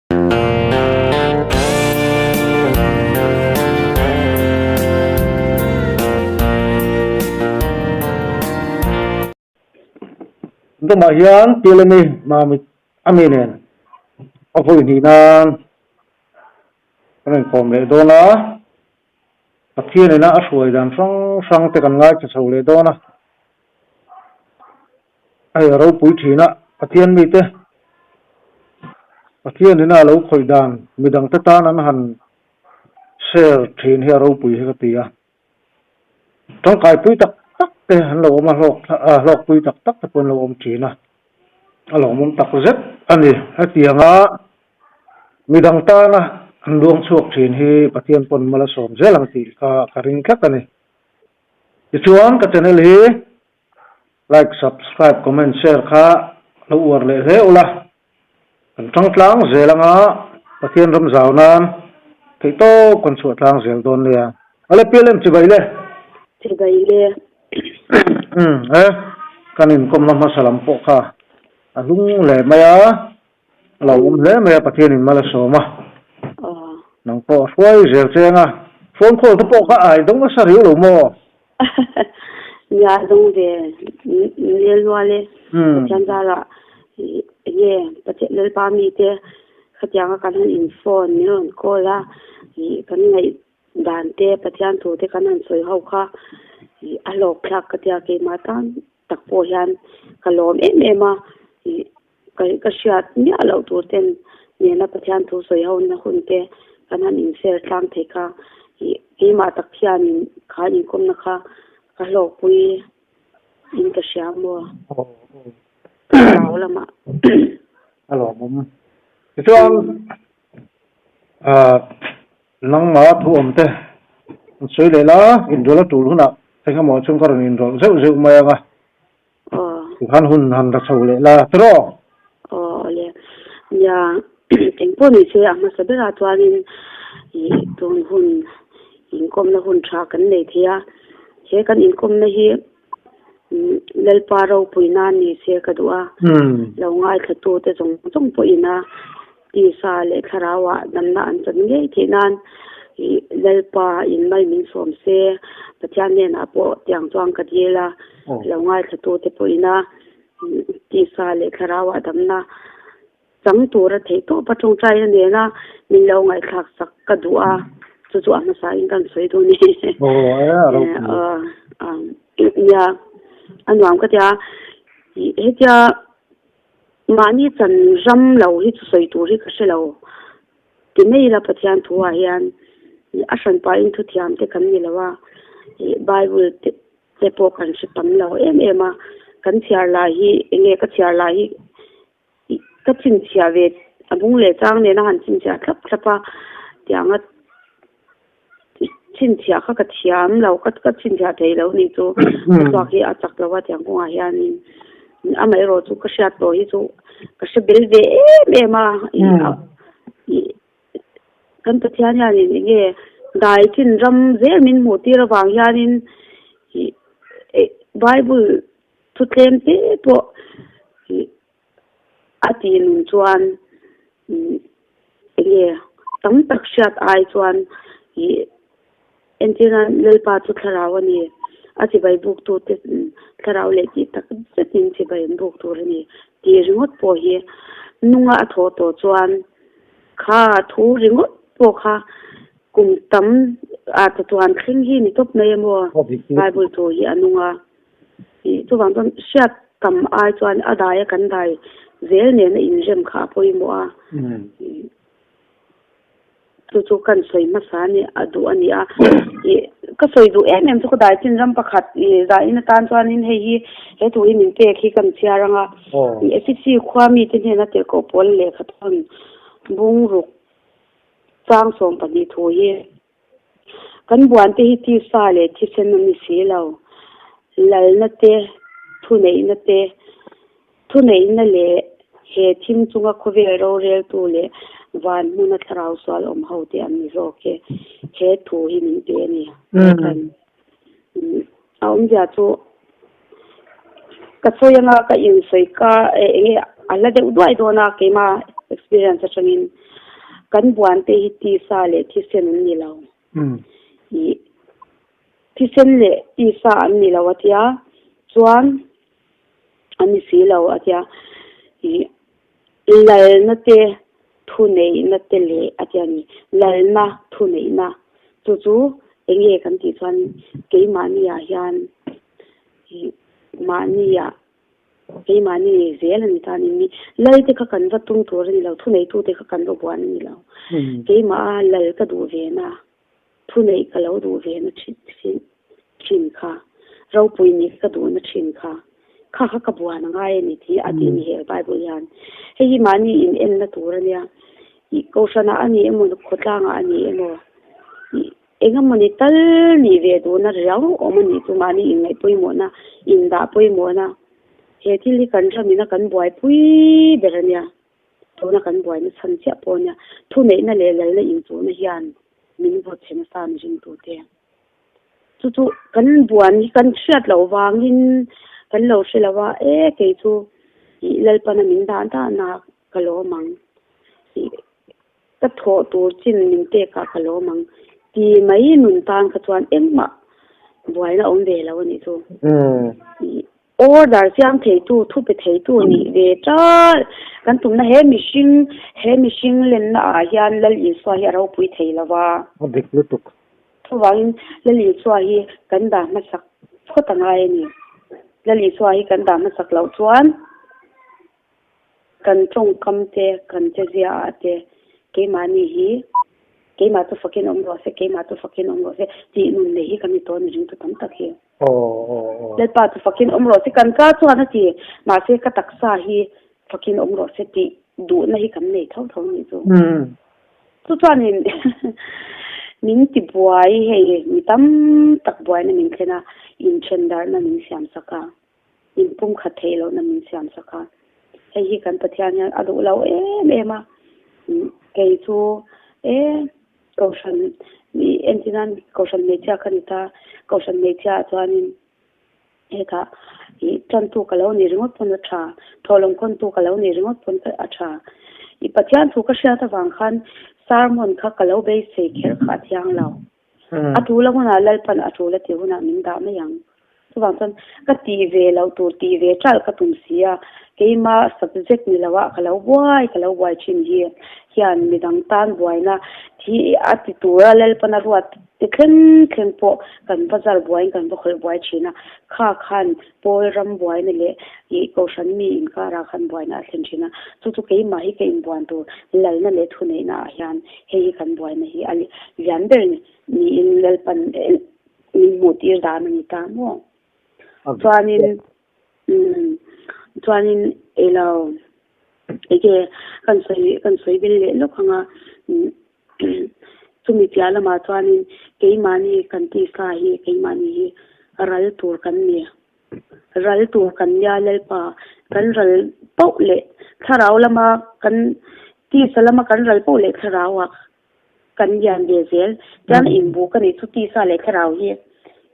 Tumah hian Pilemi Mamit a mi nen a vawi hnih nan kan inkawm leh dawn a, Pathian ina a hruai dan hrang hrang te kan ngaithla chho leh dawn a. Hei a ropui thin a, Pathian mite Pathian ina a lo khawih dan midangte tan an han share thin hi a ropui hi ka ti a. Tangkaipui tak tak te an lo awm a, hlawk hlawkpui tak tak te pawh an lo awm thin a, a lawmawm tak zet a ni. Hetianga midang tana an luang chhuak thin hi Pathian pawn mal a sawm zel ang tih kha ka ring tlat a ni. Tichuan ka channel hi Like, subscribe, comment, share kha lo uar leh hle ula, kan tang tlang zel anga Pathian ram zau nan theihtawp kan chhuah tlang zel dawn nia. Ale PLM chibai le. Chibai le. Umm e, kan inkawmna hmasa lam pawh kha a hlung hle mai a. A lo awm hle mai a, Pathianin mal a sawm a, nang pawh a hruai zel che ang a, phone call te pawh kha ai dawng nasa riau lo maw? Nia dawng ve nel nual e, Pathian zarah enge Pathian Lalpa mite khatianga kan han in phone min rawn call a, kan ngaih dan te Pathian thu te kan han sawi ho kha a hlawk thlak ka tia keimah tan tak pawh hian ka lawm em em a. Ka hriat miah loh tur ten nena Pathian thu sawi ho na hun te kan han inser tlang thei kha ih keimah tak hianin kha inkawmna kha ka hlawkpui in ka hria maw? Thlarau lamah. A lawmawm. Tichuan nangmah thu awm te an sawi leh la, inrawlh a tul hunah engemaw chuan ka rawn inrawlh zeuh zeuh mai ang a. Tikhan hun han la chho leh la tiraw? Aw le. Nia, eng pawh ni se a hmasa berah chuanin ih tun hun inkawmna hun tha kan nei thei a. He kan inkawmna hi Lalpa ropui nan ni se ka duh a. Lo ngaithla te zawng zawng pawhin a tisa leh thlarauah damna an chan ngei theih nan ih Lalpa in mai min sawm se Pathian hnenah pawh tiang chuan ka dil a. Lo ngaithla te pawhin a tisa leh thlarauah damna chang tura theih tawp a tawngtaina nena min lo ngaihthlak sak ka duh a, chu chu a hmasa in kan sawi dawn e. Nia, a nuam ka tia, hetia mahni chan ram lo hi chu sawi tur hi ka hre lo. Ti mai ila Pathian thu ah hian a hranpain thuthiam te kan ni lo a, Bible te te pawh kan hre tam lo em em a, kan chhiar lai hi enge ka chhiar lai hi ka chhinchhiah ve a bung leh chang nena han chhinchhiah thlap thlap a tianga chhinchhiah kha ka thiam lo ka ka chhinchhiah thei lo ni chu ka chhuak hi a chak lo a tiang kawngah hianin amaherawh chu ka hriat tawh hi chu ka hre bel ve em em a ih Kan Pathian hianin enge dai chin ram zel min hmuh tir avang hianin ih eh Bible thu tlem te pawh ih a tih nun chuan ih enge tam tak hriat ai chuan ih entir nan Lalpa chu thlarau a ni a chibai buk tute thlarau leh tih tak zetin chibai an buk tur a ni tih ringawt pawh hi nunga a thawh tawh chuan. Kha thu ringawt pawh kha kum tam ah chatuan thleng hi ni tawp mai emaw Bible thu hi a nung a. Ih chuvang chuan hriat tam ai chuan a dai a kan dai zel nena inrem kha a pawimawh a. Chu chu kan sawi hmasa a ni a duh a ni a. Ih ka sawi duh em em chu ka dai chin ram pakhat ih zahin atan chuanin hei hi he thu hi min pek hi kan chhiar ang a. Efesi khua mite hnena tirhkoh pawl lehkha thawn bungruk chang 12 thu hi kan buante hi tisa leh thisen a ni si lo. Lalna te, thuneihna te, Thuneihna leh he thim chunga khawvel roreltu leh van hmuna thlarau sual awm ho te an ni zawk e. He thu hi min pe a ni. A awmzia chu ka sawi anga ka insawi ka eng nge a la deuh duai dawn a keima experience atangin. Kan buan te hi tisa leh thisen an ni lo. Ih thisen leh tisa an ni lo a tia, chuan an ni si lo a tia. Ih lalna te thuneihna te leh a tia ni. Lalna thuneihna chu chu eng nge kan tih chuan keimahni ah hian ih mahni ah Keimahni zel a ni ta ni. Mi lal te kha kan va tum tur a ni lo, thuneitu te kha kan va buan a ni lo. Keimah a lal ka duh ve na, thuneih ka lo duh ve na thin kha, ropui nih ka duh na thin kha, kha kha ka buan a ngai a ni tih a ti ni he Bible hian. Hei hi mahni in en na tur a nia. Ih Kohhranah a ni emaw, khawtlangah a ni emaw, ih Engemawni tal nih ve duhna riau awm a nih chu mahni inngaih pawimawhna, indah pawimawhna. He thil hi kan ramina kan buaipui ber a nia. Tuna kan buaina chhan chiah pawh a nia. Thuneihna leh lalna inchuhna hian min vawt chhe nasa ni ringtute. Chu chu kan buan hi kan hriat loh vangin kan lo hre lo a, e kei chu ih Lalpana min dah dahna ka lawm ang ih. Ka thawh tur chin min pek ah ka lawm ang ti mai nun tan kha chuan engmah buaina awm ve lo a nih chu. Order siam theitu, thu pe theitu nih ve tal kan tumna he mihring, he mihring lenna ah hian Lal Isua hi a ropui thei lo va. A dik lutuk. Chuvangin Lal Isua hi kan dah hmasak phawt a ngai a ni. Lal Isua hi kan dah hmasak loh chuan. Kan tawngkam te, kan chezia ah te keimahni hi keimah chu fakin awm rawh se, keimah chu fakin awm rawh se tih nun nei hi kan ni tawh a ni ringtu tam tak hi. Lalpa chu fakin awm rawh se kan ka chuan a ti, mahse ka taksa hi fakin awm rawh se tih duhna hi kan nei tho tho a nih chu. Chu chuanin min ti buai hei mi tam tak buaina min thlen a, inthen darhna min siamsak a. Min pum khat theih lohna min siam sak a, hei hi kan Pathian hian a duh lo em em a, kei chu e Kohhran entir nan Kohhran hmeichhia ka ni ta, Kohhran hmeichhia ah chuanin hetah ih tantu ka lo ni ringawt pawn a tha, thawhlawm khawntu ka lo ni ringawt pawn a tha. I Pathian thu ka hriat avang khan sermon kha ka lo beisei kher kha a thiang lo. A tul a hunah Lalpan a tul a tih hunah min dah mai ang. Chuvang chuan ka tih ve loh tur tih ve ṭalh ka tum si a, keima subject ni loah ka lo buai ka lo buai ṭhin hi hian midang tan buaina thi a ti tura Lalpan a ruat te thleng thleng pawh kan va zar buaiin kan va khawlh buai ṭhin a, kha khan Pawl ram buaina leh ih Kohhran mi inkarah khan buaina a thlen thin a, chu chu keimah hi ka inbuan tur lalna leh thuneihna ah hian hei hi kan buaina hi a lian ber niin Lalpan min hmuh tir dan a ni ta maw? Chuanin umm chuanin elo enge kan sawi kan sawi bil leh lawk ang a umm Chumi piah lamah chuanin keimahni kan tisa hi keimahni hi ral tur kan ni. Ral tur kan nia Lalpa, kan ral poh leh thlarau lama kan tisa lama kan ral poh leh thlarauah kan lian ve zel. Chuan inbuk a nih chu tisa leh thlarau hi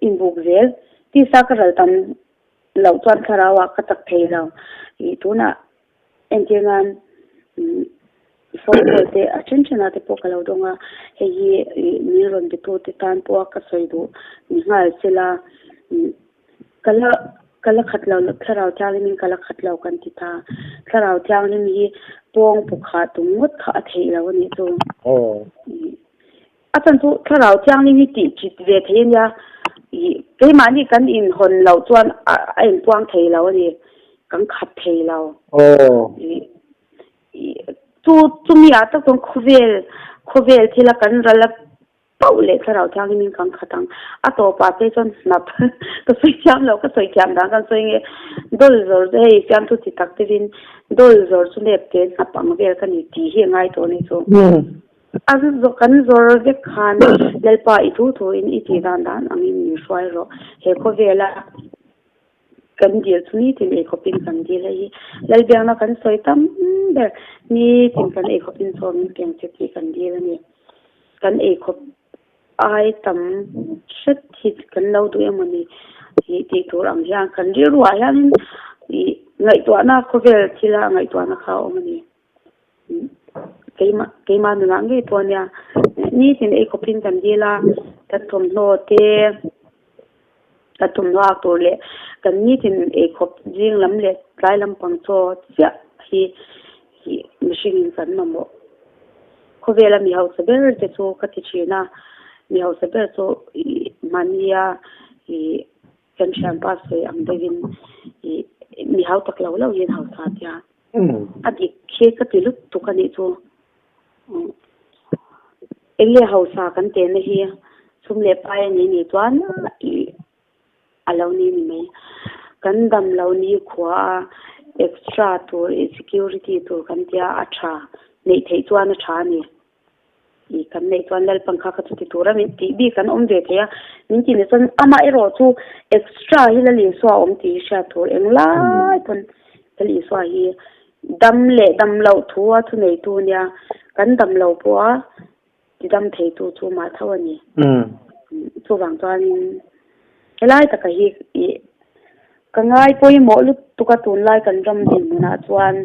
inbuk zel. Tisa ka ral tam loh chuan thlarauah ka chak thei lo. Ih tunah Entir nan phone call te a then then ah te pawh ka lo dawng a, hei hi min rawn be tu te tan pawh a ka sawi duh ni nghal sela ka la ka la khat lo thlarau thianghlim in ka la khat lo kan ti ta, thlarau thianghlim hi pawng pawh khah tum ngawt kha a theih lo a nih chu. A chan chu thlarau thianghlim hi tih chit ve thei a nia, ih keimahni kan inhawn loh chuan a inpuang thei lo a ni, kan khat thei lo. Ih chu chumi ah tak chuan khawvel khawvel thila kan ral a pauh leh thlarau thianghlim in kan khat ang. A tawpah te chuan hnap ka sawi thiam lo, ka sawi thiam dan kan sawi nge dawl zawr chu hei fiamthu ti tak te in dawl zawr chu nep te hnap ang vel ka ni tih hi a ngai tawh a ni chu. A kan zawr vek khan Lalpa i thu thu in i tih dan dan angin min hruai rawh. He khawvela kan dil chu nitin eikhawpin kan dil hei hi Lalbiakna kan sawi tam ber nitin kan eikhawpin chaw min peng che tih kan dil a ni. Kan eikhawp ai tam hret hi kan lo duh emaw ni tih tih tur ang hian kan rilruah hianin ih ngaihtuahna khawvel thila ngaihtuahna kha a awm a ni. Keimah keimah nunah ngei pawh ania nitin ei khawpin kan dil a, kan thawmhnaw te kan thawmhnaw ak tur leh kan nitin ei khawp zing lam leh tlai lampang chaw chiah hi ih mihringin kan mamawh. Khawvela mi hausa ber te chu ka ti thin a, mi hausa ber chu ih mahnia ih kan thianpa sawi ang deuhin ih mi hau tak lo lo hian hausa a tia. A dik khi ka ti lut tuk a nih chu. Eng nge hausa kan tehna hi chhum leh pai a nih nih chuan ih a lo ni ni mai. Kan dam lo ni khua a extra tur ih security tur kan tia a tha neih theih chuan a tha a ni. Ih kan neih chuan Lalpan kha ka chuti tur a min tih bik an awm ve thei a, min tih leh chuan amah erawh chu extra hi Lal Isua a awm tih hi hriat tur englai pawn Lal Isua hi dam leh dam loh thu a thuneitu nia kan dam lo pawh a ti dam theitu chu mah tho a ni. Chuvang chuanin helai taka hi ih ka ngai pawimawh lutuk a tunlai kan ram dinhmunah chuan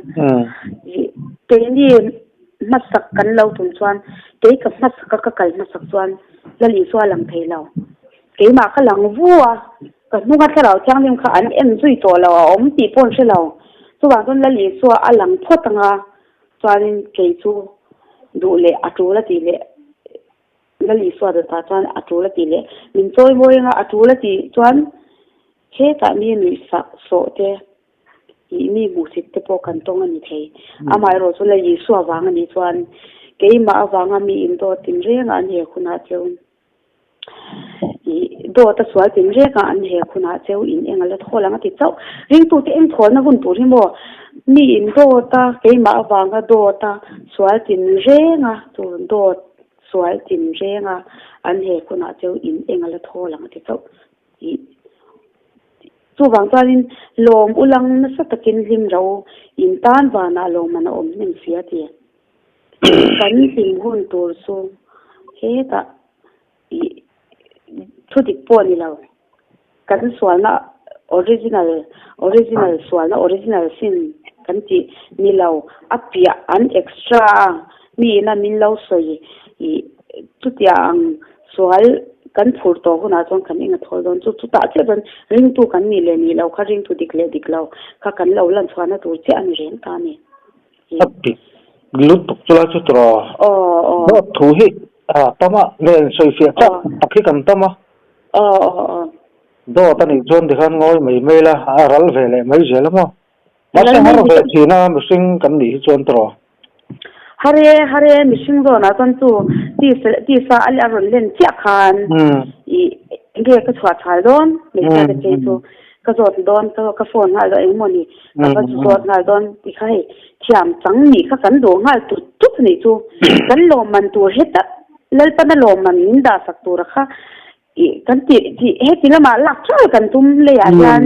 ih keini hmasak kan lo tum chuan kei ka hmasak a ka kal hmasak chuan Lal Isua lang thei lo. Keimah ka lang vu a, ka hnunga thlarau thianghlim kha an en zui tawh lo a awm tih pawh an hre lo. Chuvang chuan Lal Isua a lang phawt anga chuanin kei chu duh leh a tul a tih leh Lal Isua dawtah chuan a tul a tih leh min chawi mawi anga a tul a tih chuan hetah mi nuih sah sawh te ih mi hmuhsit te pawh kan tawng a ni thei. Amaherawh chu Lal Isua vang a nih chuan keimah avanga mi indawt tinrengah an hek hunah cheu ih dawt a sual tinrengah an hek hunah cheu in eng a la thawl ang a ti chauh. Ringtute eng thawlna hun tur hi maw mi indawt a keimah avanga dawt a sual tinrenga chu dawt Sual tinreng a, an he hunah cheu in eng a la thawl ang a ti chauh tih. Chuvang chuanin lawm ulang nasa takin hlim ro u, in tan vanah lawmman a awm hnem si a ti. Kan hlim hun tur chu hetah ih thu dik pawh a ni lo. Kan sualna original original sualna original sin kan tih ni lo a piah an extra a mi ina min lo sawi ih chutiang ang sual kan phur tawh hunah chuan kan eng a thawl dawn chu chutah chiah chuan ringtu kan nih leh nih loh kha ringtu dik leh dik lo kha kan lo lan chhuahna tur chiah a ni reng ta a ni. A dik lutuk chu lai chu tawh Aw aw. Thu hi a tam a len sawifiah chak tak hi kan tam a. Aw aw aw. Dawt a nih chuan tikhan ngawi mai mai la, a ral ve leh mai zel a maw? Mahse har ve thin a mihring kan nih hi chuan tawh. Hare hare mihring zawnah chuan chu tisa tisa a a rawn len chiah khan ih enge ka chhuah chhal dawn hmeichhia te phei chu ka zawt dawn ka ka phone nghal dawn engemaw ni ka va zawt nghal dawn ti kha hei thiam chang nih kha kan duh nghal tut tut a nih chu kan lawmman tur heta Lalpana lawmman min dah sak tura kha ih kan tih tih heti lamah lak ṭal kan tum leiah hian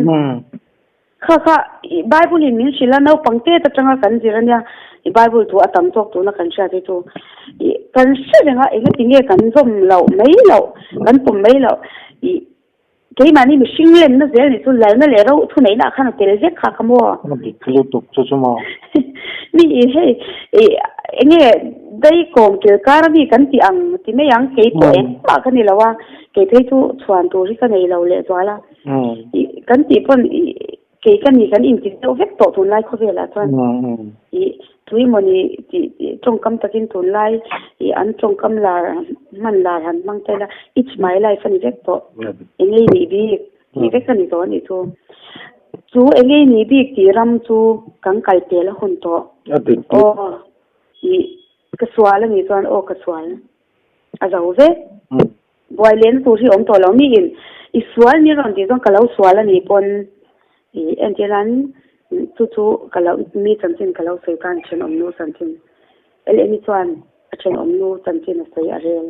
kha kha ih Bible in min hrilh a naupang tet atanga kan zir ania ih Bible thu a tam tawk tuna kan hriat hi chu ih kan hre reng a engati nge kan zawm loh mai loh kan pawm mai loh ih Keimahni mihring lenna zel nih chu lalna leh ro thuneihna ah khan a tel vek kha ka maw? A dik lutuk chu chu maw? Mi i hei i enge dai kawm kil kar ami kan tih ang ti mai ang kei pawh engmah ka ni lo a, kei phei chu chhuan tur hi ka nei lo lehzual a, i kan tih pawn i Kei ka ni kan inti deuh vek tawh tunlai khawvelah chuan ih tui mawni tih tawngkam takin tunlai ih an tawngkam lar hman lar han hmang ta ila it's my life a ni vek tawh engei nih bik tih vek a ni tawh a nih chu. Chu engei nih bik tih ram chu kan kal pel a hun tawh. Aw ih ka sual a nih chuan aw ka sual a zo vek. Buai lehna tur hi awm tawh lo miin i sual min rawn tih chuan ka lo sual a nih pawn i entir an chu chu ka lo mi chanchin ka lo sawi khan thenawm nu chanchin LMI chuan a thenawm nu chanchin a sawi a rel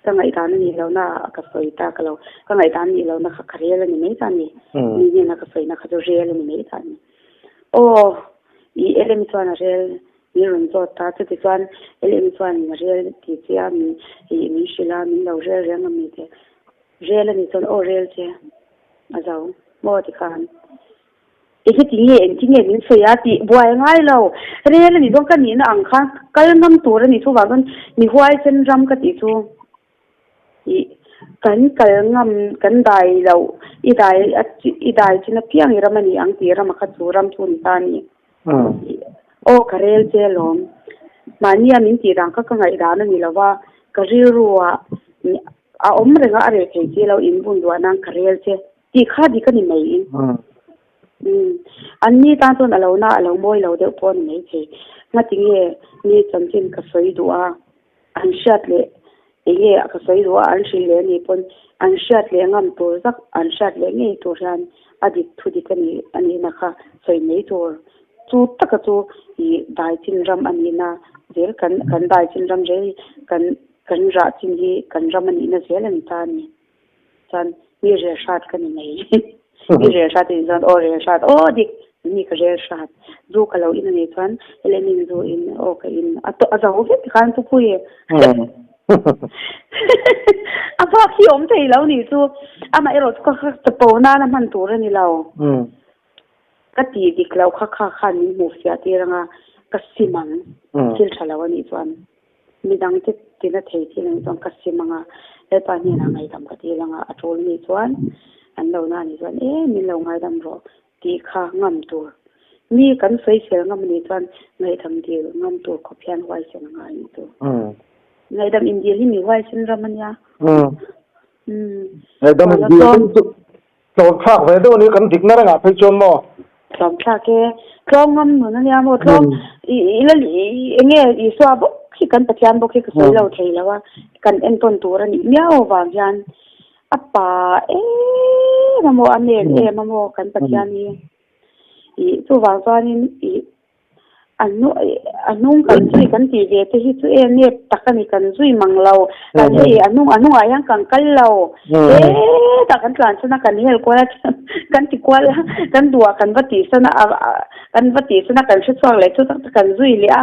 ka ngaihdan a nih lohna ah ka sawi ta ka lo ka ngaihdan a nih lohna kha ka rel a ni mai ta a ni mi hnena ka sawina kha chu rel a ni mai ta a ni aw i LMI chuan a rel Min rawn zawt ta, chutichuan LM chuan rel ti che a, min ih min hrilh a, min lo rel reng a mi te. Rel a nih chuan aw rel che a zo maw tikhan. Engati nge engti nge min sawi a tih buai ngai lo. Rel a nih chuan ka nihna ang khan kal ngam tur a nih chuvang chuan mi huaisen ram ka tih chu ih kan kal ngam kan dai loh i dai i dai chin apiang i ram a ni ang tih rama kha chu ram chu a ni ta a ni. Aw ka rel che alawm. Mahnia min tih dan kha ka ngaihdan a ni lo va, ka rilru ah a awm reng a, a reh thei si lo inbun duah nan ka rel che. Tih kha dik a ni mai. Umm. An ni tan chuan a lo na a lo mawi lo deuh pawh a ni maithei. Ngati nge mi chanchin ka sawi duh a, an hriat leh eng nge ka sawi duh a an hrilh leh anih pawn an hriat leh ngam tur zak an hriat leh ngei tur hian a dik thu dik a nih a nihna kha sawi mai tur. Chu taka chu ih daichin ram a nihna zel kan kan daichin ram zel hi kan kan rah chin hi kan ram a nihna zel a ni ta a ni. Chuan mi rel hrat ka ni mai. Mi rel hrat anih chuan aw rel hrat aw dik mi ka rel hrat. Zu ka lo in anih chuan Helenin zu in aw ka in a tawh a zo vek tikhan pu pui e. A bak hi awm thei lo nih chu amaherawh chu ka chapo nana hman tur a ni lo. Ka tih dik loh kha kha khan min hmuh fiah tir anga ka sim ang thil tha lo anih chuan. Midang te tina thei thil anih chuan ka sim anga Lalpa hnenah ngaidam ka dil anga a tul anih chuan an lo na anih chuan e min lo ngaidam rawh tih kha ngam tur. Mi kan sawi fel ngam anih chuan ngaihdam dil ngam tur khawp hian huaisen a ngai anih chu. Ngaihdam indil hi mi huaisen ram ania. Ngaihdam indil hi chu Tlawm thlak ve deuh a ni, kan dikna rengah phei chuan maw? Tlawm thlak e, tlawm ngam nun a nia maw, tlawm i la eng nge Isua bawk hi kan Pathian bawk hi ka sawi lo thei lo a, kan entawn tur a nih miau avang hian a pa em a maw, a men em a maw kan Pathian hi i chuvang chuanin i A hnung kan zui kan tih ve te hi chu em nep tak a ni kan zui mang lo kan hei a hnung a hnungah hian kan kal lo hetah kan tlan chhan a kan hel kual a kan ti kual a kan duh ah kan va tih san a kan va tih san a kan hre chhuak leh chu tak tak kan zui leh a.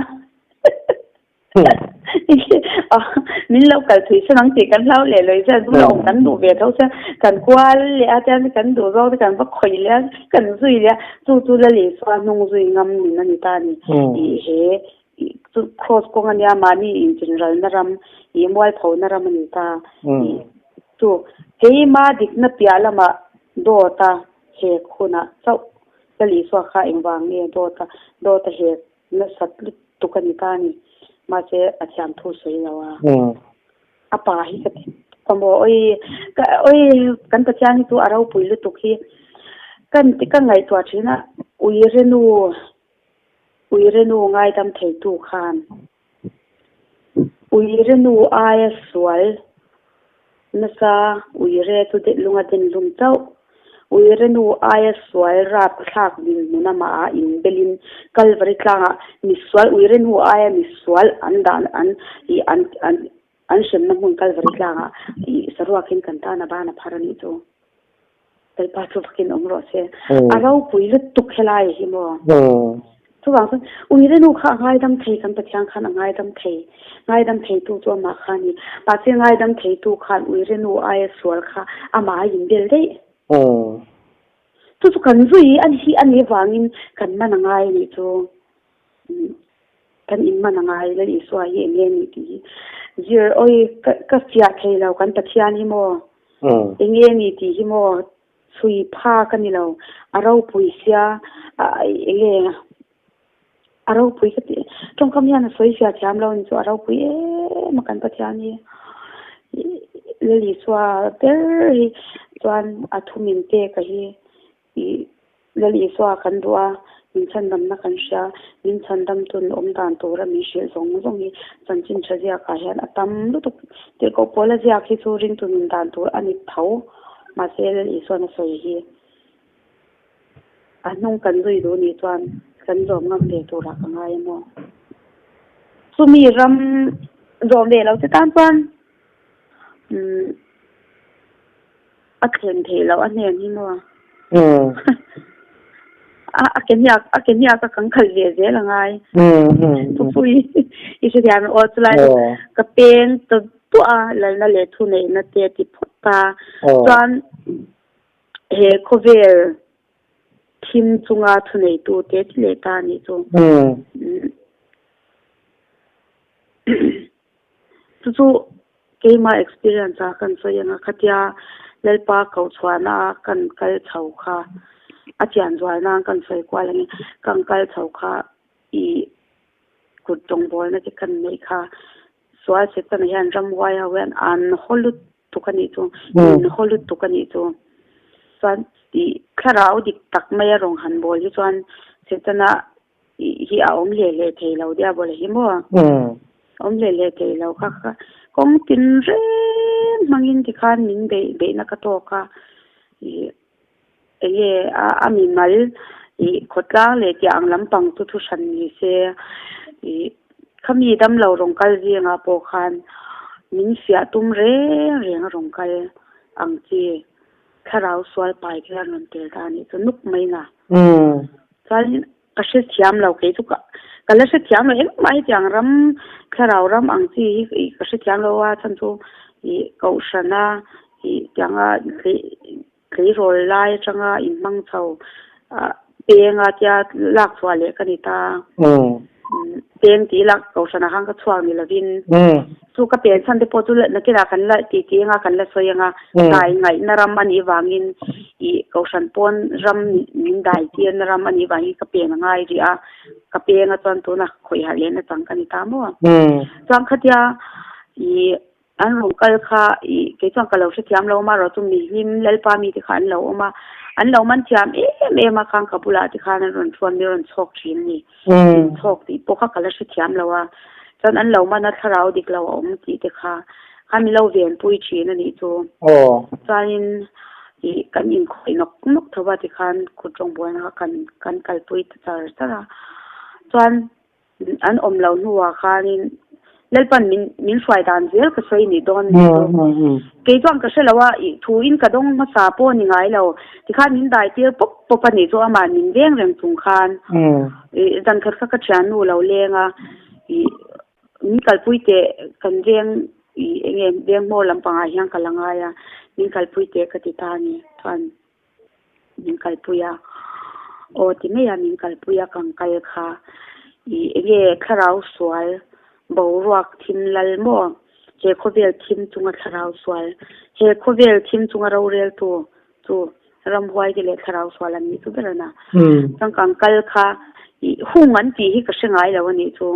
Min lo kal thui san ang tih kan hlau leh lawih chuan bula awm kan duh ve tho chuan kan kual leh a chuan kan duh zawk te kan va khawih leh a kan zui leh a chu chu la leh chuan hnung zui ngam nin a ni ta a ni ih he chu cross kawng a nia mahni inchinralna ram ih mualphona ram a ni ta ih chu keima dikna piah lamah dawt a hek hunah chauh la leh chhuak kha engvang nge dawt a dawt a hek Nasat lutuk a ni ta a ni. Mahse a thiam thu sawi lo a. A pa hi ka ti ka maw oi ka oi kan Pathian hi chu a ropui lutuk hi kan ti ka ngaihtuah thin a uirenu uirenu ngaidam theitu khan uirenu aia sual Nasa uire chu lunga den hlum chauh. Uire nu aia sual rap thlak dinhmun amah ah inbelin Kalvari tlangah misual uire nu aia misual an dan an ih an an an hremna hmun Kalvari tlangah ih saruakin kan tan a ban a phar a nih chu. Lalpa chu vakin awm rawh se. A ropui lutuk helai hi maw? Chuvang chuan uire nu kha a ngaidam thei kan Pathian khan a ngaidam thei. Ngaidam theitu chu amah kha a ni. Mahse ngaidam theitu khan uire nu aia sual kha amah a inbel daih. Chu chu kan zui a hi a nih vangin kan man a ngai a nih chu. Kan in man a ngai Lal Isua hi eng nge a nih tih hi zir awi ka fiah thei lo kan Pathian hi maw? Eng nge a nih tih hi maw chhui phak a ni lo, a ropui sia eng nge a ropui ka tih tawngkam hian a sawi fiah thiam lo a ni chu a ropui em a kan Pathian hi Lal Isua ber hi chuan a thu min pek a hi Ih, Lal Isua kan duh a, min chhandamna kan hria, min chhandam tun awm dan tura min hrilh zawng zawng hi chanchin tha ziakah hian a tam lutuk. Tirhkoh Paula ziak hi chu ringtu nun dan tur a ni tho, mahse Lal Isuan a sawi hi a hnung kan zui duh nih chuan kan zawm ngam ve turah ka ngai emaw. Chumi ram zawm ve lo che tan chuan umm. A thlen theih loh a hnen hi maw? A ke hniak a ke hniak a kan khalh ve zel a ngai. Thupui i hrethiam aw chulai chu ka peng ta duah a lalna leh thuneihna te a ti phawt ta. Chuan he khawvel. Thim chunga thuneitu te ti leh ta a nih chu. Chu chu keimah experience a kan sawi anga khatia Lalpa kochhuahna a kan kal chho kha a chian zual nan kan sawi kual ange kan kal chho kha i kut rawngbawlna te kan neih kha sual Setana hian ramhuai ho hian an haw lut tuk a nih chu min haw lut tuk a nih chu chuan i thlarau dik tak mai a rawn han bawl hi chuan Setana hi a awm hle hle thei lo diabawla hi maw awm hle hle thei lo kha kha kawng tin reng hmangin tikhan min beih beihna ka tawk a ih enge a a mimal ih khawtlang leh tih ang lampang chu thu hran ni se ih khami damlo rawn kal zingah pawh khan min fiah tum reng reng a rawn kal ang chi. Thlarau sual pai te hian rawn tel ta a nih chu nuk mai na. Chuan ka hre thiam lo kei chu ka ka la hre thiam lo engmah hetiang ram thlarau ram ang chi hi ka hre thiam lo a chhan chu ih kohhrana ih tianga tleirawl lai atanga inhmang chho ah penga tia lak chhuah leh ka ni ta. Peng tih lak kohhranah khan ka chhuak ni lovin chu ka pen chhan te pawh chu nakinah kan la tih tih anga kan la sawi anga dai ngaihna ram a nih vangin ih kohhran pawn ram min dai tirna ram a nih vangin ka pen a ngai rih a ka peng a chuan tunah khawih harh leh na chang ka ni ta maw chuan khatia ih An rawn kal kha ih kei chuan ka lo hrethiam lo amaherawh chu mihlim Lalpa mite kha an lo awm a, an lo man thiam em em a khang ka bulah te khan an rawn thuan mi rawn chhawk thin a ni. Min chhawk tih pawh kha ka la hrethiam lo a, chuan an lo man a thlarau dik lo a awm tih te kha kha min lo venpui thin a nih chu. Chuanin ih kan inkhawih nawk nawk tho a tikhan kut rawngbawlna kha kan kan kalpui ta char char a, chuan An awm lo hnuah khanin Lalpan min min hruai dan zel ka sawi nih dawn nih chu. Kei chuan ka hre lo a, ih thuin ka dawng hmasa pawh ni ngai lo. Tikhan min dai tir pawp pawp a nih chu amah min veng reng chung khan. Ih zan khat kha ka thiannu lo leng a, ih min kalpui teh kan veng ih eng nge veng hmawr lampangah hian ka la ngai a, min kalpui teh ka ti ta a ni chuan. Min kalpui a, aw ti mai a min kalpui a kan kal kha ih enge thlarau sual boruak thim lal maw he khawvel thim chunga thlarau sual he khawvel thim chunga rorel tu chu ramhuai te leh thlarau sual an nih chu ber a na chuan kan kal kha ih hung an tih hi ka hre ngai lo a nih chu.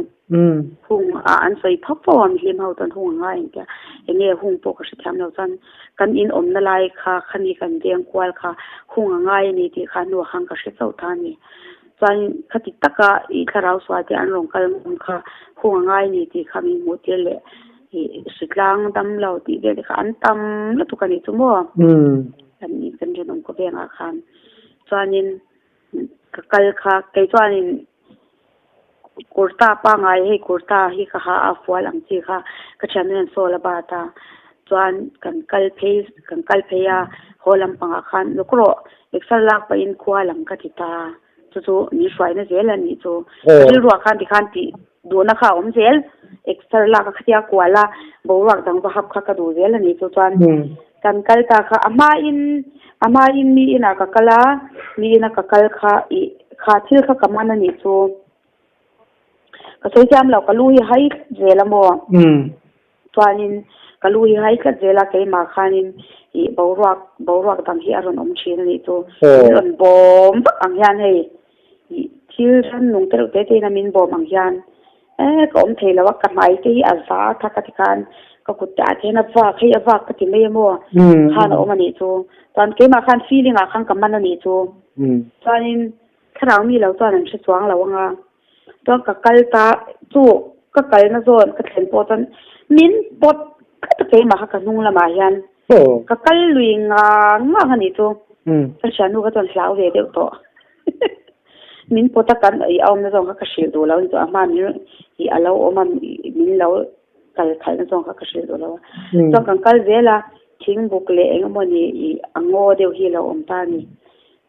Hung a an sawi phawk fo a, mihlim ho chuan hung a ngai ang tia eng nge hung pawh ka hrethiam lo chuan kan in awmna lai kha khani kan veng kual kha hung a ngai a ni tih kha hnuah khan ka hre chauh ta a ni. Chuan khati taka i thlarau sual te an rawn kal ngam kha hung a ngai a ni tih kha min hmuh tir leh i hritlang dam lo tih vel te kha an tam lutuk a nih chu maw kan kan rinawm khawvengah khan. Chuanin ka kal kha kei chuanin Kurta pangngai hei kurta hi ka ha a fual ang chi kha ka thian hian sawl a bat a chuan kan kal phei kan kal phei a haw lampangah khan lawk rawh exer lak pahin khua lam ka ti ta chu chu min hruaina zel a nih chu rilruah khan tikhan tih duhna kha a awm zel exer lak a khatia kual a boruak dang va hap kha ka duh zel a nih chu chuan kan kal ta kha a hmain a hmain mi inah ka kal a mi ina ka kal kha ih Kha thil kha ka man a nih chu. Ka sawi chiam lo, ka lu hi hai tlat zel a maw? Chuanin ka lu hi hai tlat zel a, keimah khanin ih boruak boruak dang hi a rawn awm thin a nih chu. Min rawn bawm vak ang hian hei ih thil rannung te reuh te te in a min bawm ang hian eh ka awm thei lo a, ka hmai te hi a za thak a tikhan ka kut te ah te hian a vak hei a vak ka ti mai a maw? Khan a awm a nih chu. Chuan keimah khan feeling ah khan ka man a nih chu. Chuanin thlarau mi lo chuan an hre chuang lo anga chuan ka kal ta chu ka kalna zawn ka thlen pawh chuan min pawt tlat a keimah kha ka hnung lamah hian ka kal lui ngang ngang a nih chu ka thiannu kha chuan hlau ve deuh tawh min pawt a kan ih a awmna zawn kha ka hrilh duh lo a ni chu a hma min ih a lo awm a min lo kal khalhna zawn kha ka hrilh duh lo a chuan kan kal zel a Thingbuk leh eng emawni ih a ngaw deuh hi a lo awm ta a ni.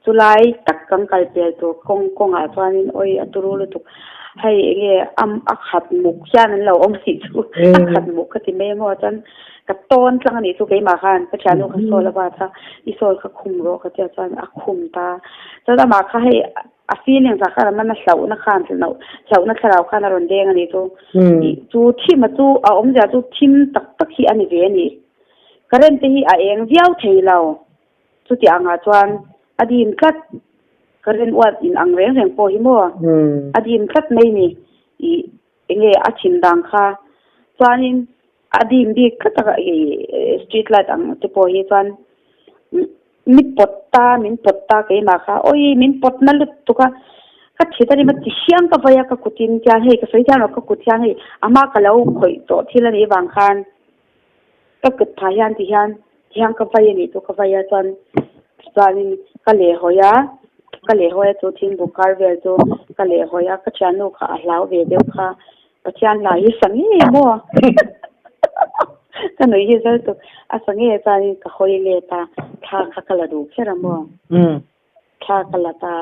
Chulai tak kan kal pel tur kawng kawngah chuanin awi a turu lutuk hei enge am a khat muk hian an lo awm tih chu a khat muk ka ti mai emaw chuan Ka tawn tlang a nih chu keimah khan ka thiannu kha sawl a bat a, i sawl kha khum rawh ka tia chuan a khum ta. Chuan amah kha hei a feelings ah khan a man a hlauhna khan hlauhna thlarau khan a rawn deng a nih chu. Chu thim a chu a awmzia chu thim tak tak hi a ni ve a ni. Current te hi a eng viau thei lo. Chuti angah chuan a dim tlat. Current uat in ang reng reng pawh hi maw a dim tlat mai ni. Ih enge a thim dan kha chuanin a dim bik tlat a ih street light ang te pawh hi chuan mi pawt ta min pawt ta keimah kha awi min pawt na lutuk a ka thit a ni maw ti hiang ka vai a ka kut in tiang hei ka sawi thiam lo ka kut hiang hei a hma ka lo khawih tawh thil a nih vang khan ka kut phah hian ti hian ti hian ka vai a nih chu ka vai a chuan chuanin ka lehhawi a ka lehhawi a chu thingbu kar vel chu ka lehhawi a ka thiannu kha a hlau ve deuh kha Pathian hla hi sa ngei maw ka nuih hi zal tuk a sa ngei chuanin ka hawi let a thla kha ka la duh kher a maw thla ka la ta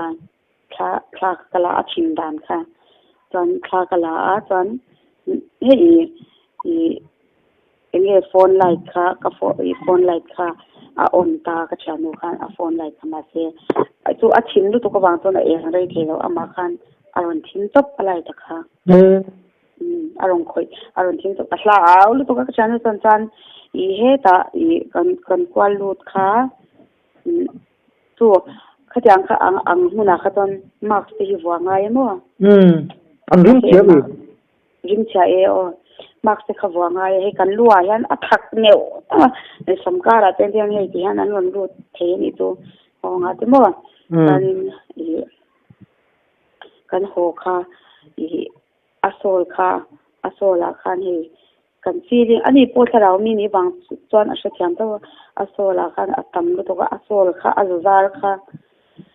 thla thla kha ka la a chim dan kha chuan thla ka la a chuan hei ih enge phone light kha ka phone light kha a on ta ka thiannu khan a phone light kha mahse chu a thim lutuk avang chuan a eng rei thei lo amah khan a rawn thim tawp a light a kha a rawn khawih a rawn thim tawp a hlau lutuk a ka thiannu chuan chuan ih hetah ih kan kan kual lut kha chu khatiang kha ang ang hmunah kha chuan mask te hi vuah ngai em aw an rim thiam i Ringchhia e aw, mask te kha vuah ngai a, hei kan lu ah hian a thak neuh neuh a, hei samkar ah te hian hei ti hian an rawn lut thei a nih chu haw ngah te maw chuanin ih kan haw kha ih a sawl kha a sawl ah khan hei kan feeling ani pawh thlarau mi nih vang chuan a hrethiam tho a, a sawl ah khan a tam lutuk a, a sawl kha a zuzar kha.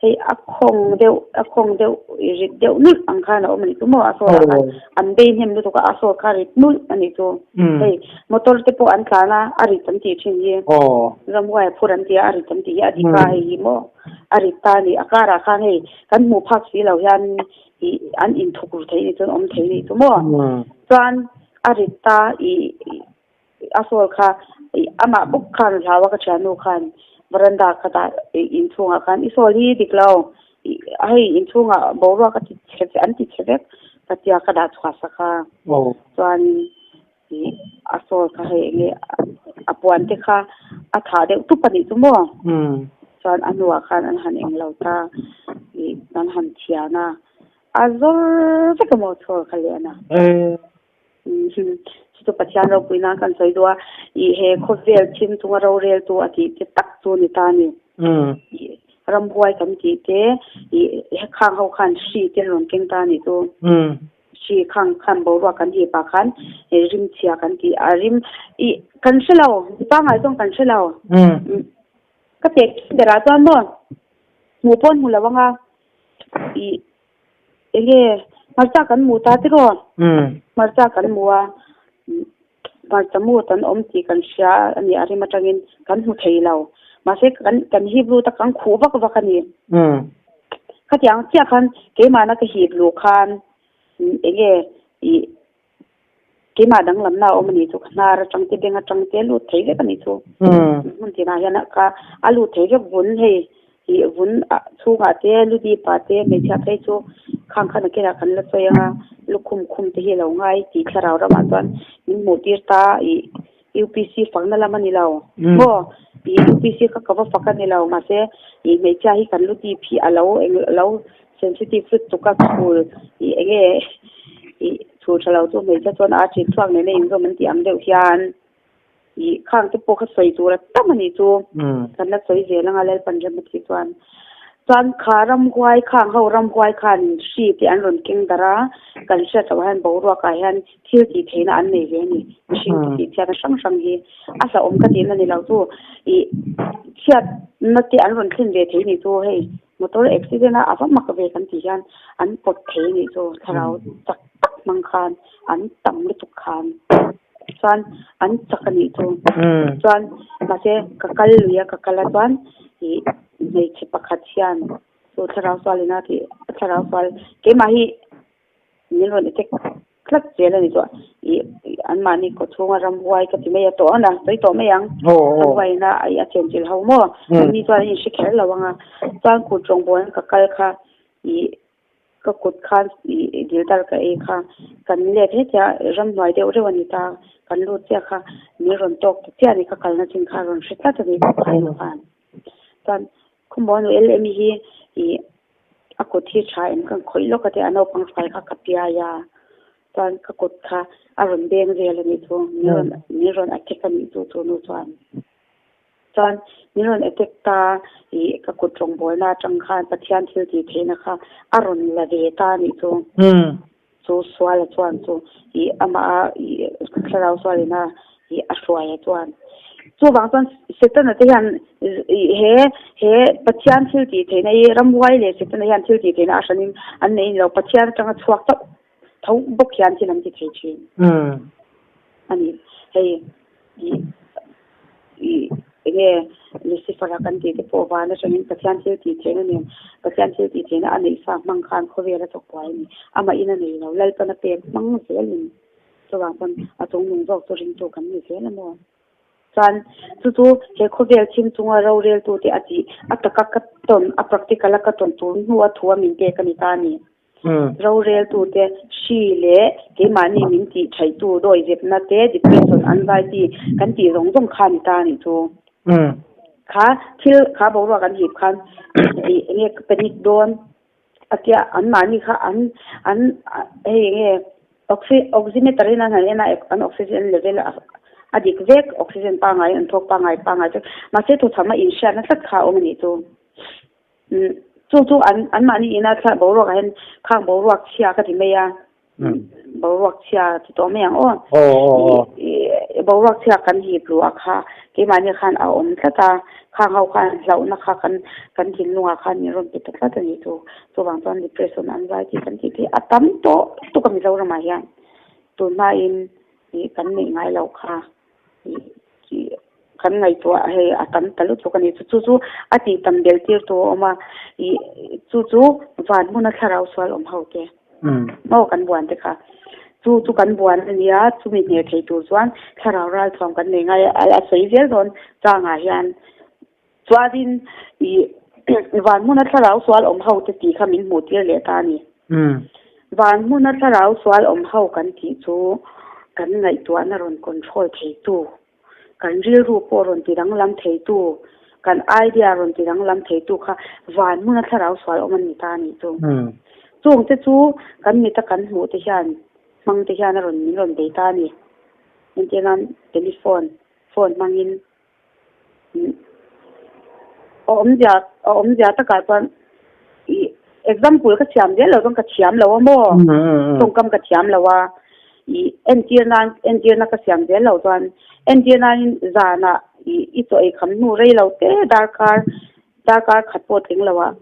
Hei a khawng deuh a khawng deuh i rit deuh nulh ang khan a awm a nih chu maw a sawl ah khan an bei hnem lutuk a a sawl kha rit nulh a nih chu hei motor te pawh an tlan a a rit an tih thin hi ramhuai a phur an ti a a rit an tih hi a dik a hei hi maw a rit ta a ni a karah khan hei kan hmuh phak si lo hian ih an inthuk ru thei nih chuan awm thei nih chu maw chuan a rit ta ih A sawl kha amah bawk khan hlau a ka thiannu khan veranda kha dah inchhungah khan i sawl hi dik lo hei inchhungah boruak a ti chhe an ti chhe vek ka tia ka dah chhuah sak a chuan a sawl kha hei enge a puan te kha a thah deuh tup a nih chu maw chuan a hnuah khan an han eng lo ta an han thian a a zawr vek emaw sawl kha leh a na. Chu Pathian ropui nan kan sawi duh a, ih he khawvel thim chunga roreltu a tih te tak chu ni ta a ni. Ih ramhuai kan tih te, ih khang ho khan hri te an rawn keng ta a nih chu. Hri khang khan boruak kan hip ah khan rimchhia kan tih a rim ih kan hre lo, mi pangngai chuan kan hre lo. Ka tek berah chuan maw hmuh pawh an hmu lo ang a, ih Enge hmarcha kan mu ta tiraw? Hmarcha kan mu a, hmarcha mut an awm tih kan hria a ni a rim atangin kan hmu thei lo. Mahse kan kan hip lut a kan khuh vak vak a ni. Khatiang chiah khan keimahna ka hip luh khan enge ih keimah danglamna a awm a nih chu ka hnar atang te beng atang te a lut thei vek a nih chu hmun tinah hian ka a lut thei vek vun hei ih vun ah chhungah te lu dip ah te hmeichhia phei chu khang khan a kenah kan la sawi ang a lukhum khum te hi a lo ngai tih thlarau ramah chuan min hmuh tir ta ih U_P_C fakna lam a ni lo maw ih U_P_C kha ka va fak a ni lo mahse ih hmeichhia hi kan lu dip hi a lo eng lo sensitive lutuk a chhul ih eng nge ih chhul tha lo chu hmeichhia chuan a ṭin chhuak nena inzawm an tih ang deuh hian ih khang te pawh kha sawi tur a tam a nih chu kan la sawi zel anga Lalpan rem a tih chuan chuan kha ramhuai khang ho ramhuai khan hri te an rawn keng darh a kan hriat loh hian boruak ah hian thil tih theihna an nei ve a ni mihring te tih chhiatna hrang hrang hi a hlauhawm ka tihna ni lo chu ih chhiatna te an rawn thlen ve thei a nih chu hei. Motor accident a a va mak ve kan tih hian an pawt thei a nih chu thlarau chak tak hmang khan an tam lutuk khan chuan an chak a nih chu chuan mahse ka kal lui a ka kal a chuan ih hmeichhe pakhat hian chu thlarau sual ina tih thlarau sual keimah hi min rawn attack tlat zel a ni chu ih Anmahni kaw chhunga ramhuai ka ti mai a tawh a na, sawi tawh mai ang. Ramhuaiin a a chenchilh ho maw? Anni chuan an inhre kher lo ang a. Chuan kut rawngbawlna ka kal kha ih ka kut khan ih dildar ka ei kha kan let hetia ramhnuai deuh reuh a ni ta, kan lut chiah kha min rawn tawk ta chiah a ni, ka kalna chin kha a rawn hre tlat a ni ka khan khan. Chuan khawmuanu LM hi ih a kut hi tha em ka khawih lawk a tia a naupang hruai kha ka piai a. Chuan ka kut kha a rawn beng vel a nih chu, min rawn min rawn attack a nih chu chu nu chuan. Chuan min rawn attack ta ih ka kut rawngbawlna atang khan Pathian thil tih theihna kha a rawn la ve ta a nih chu. Chu suala chuan chu ih amah a ih thlarau sualin a ih a hruai a chuan. Chuvang chuan Setana te hian ih he he Pathian thil tih theihna hi ramhuai leh Setana hian thil tih theihna a hranin an nei ni lo, Pathian atanga chhuak chauh tho bawk hian thil an ti thei thin a ni. Hei ih ih enge Lucifer-a kan tih te pawh van atangin Pathian thil tih theihna nen Pathian thil tih theihna a neih sa hmang khan khawvel a chawk buai a ni. Amah in a nei lo, Lalpan a pek hmang zelin chuvang chuan a chungnung zawk chu ringtu kan ni zel a maw? Chuan chu chu he khawvel thim chunga roreltute a tih a taka ka tawn a practical a ka tawn tur hnu a thu a min pek a ni ta a ni. Roreltute hri leh keimahni min tih thaihtu dawizepna te, depression, anxiety kan tih zawng zawng kha a ni ta a nih chu. Kha thil kha boruak an hip khan ih enge ka panic dawn a tia anmahni kha an an hei enge oxy oximeter in an han en a an oxygen level a dik vek oxygen pangngai an thawk pangngai pangngai vek mahse thawchham a inhriatna tlat kha a awm a nih chu. Chu chu an anmahni ina thla boruakah hian khang boruak chhia ka ti mai a, boruak chhia ti tawh mai ang aw. Boruak chhia kan hip luh a kha keimahni khan a awm tlat a, khang ho khan hlauhna kha kan kan thinlungah khan min rawn pe ta tlat a nih chu. Chuvang chuan depression anxiety kan tih te hi a tam tawh tuk a Mizoramah hian tunhmain kan neih ngai loh kha. Kan ngaihtuah hei a tam ta lutuk a ni. Chu chu a tih tam bel tir tu a awm a, ih chu chu van hmuna thlarau sual awm ho te maw kan buan te kha. Chu chu kan buan a nia, chumi hneh thei tur chuan thlarau ralthuam kan nei ngai a, a sawi zel dawn changah hian chuanin ih van hmuna thlarau sual awm ho te tih kha min hmuh tir leh ta a ni. Van hmuna thlarau sual awm ho kan tih chu kan ngaihtuahna rawn control theitu, kan rilru pawh rawn ti danglam theitu, kan idea rawn ti danglam theitu kha van hmuna thlarau sual awm an ni ta a nih chu. Chung te chu kan mita kan hmuh te hian hmang te hian a rawn min rawn bei ta a ni. Entirnan telephone, phone hmangin A awmzia a awmzia takah chuan ih example ka siam zel lo chuan ka thiam lo a maw tawngkam ka thiam lo a ih entir nan entir na ka siam zel lo chuan entir nan zanah ih i chaw ei kham hnu rei lo te darkar darkar khat pawh tling lo ah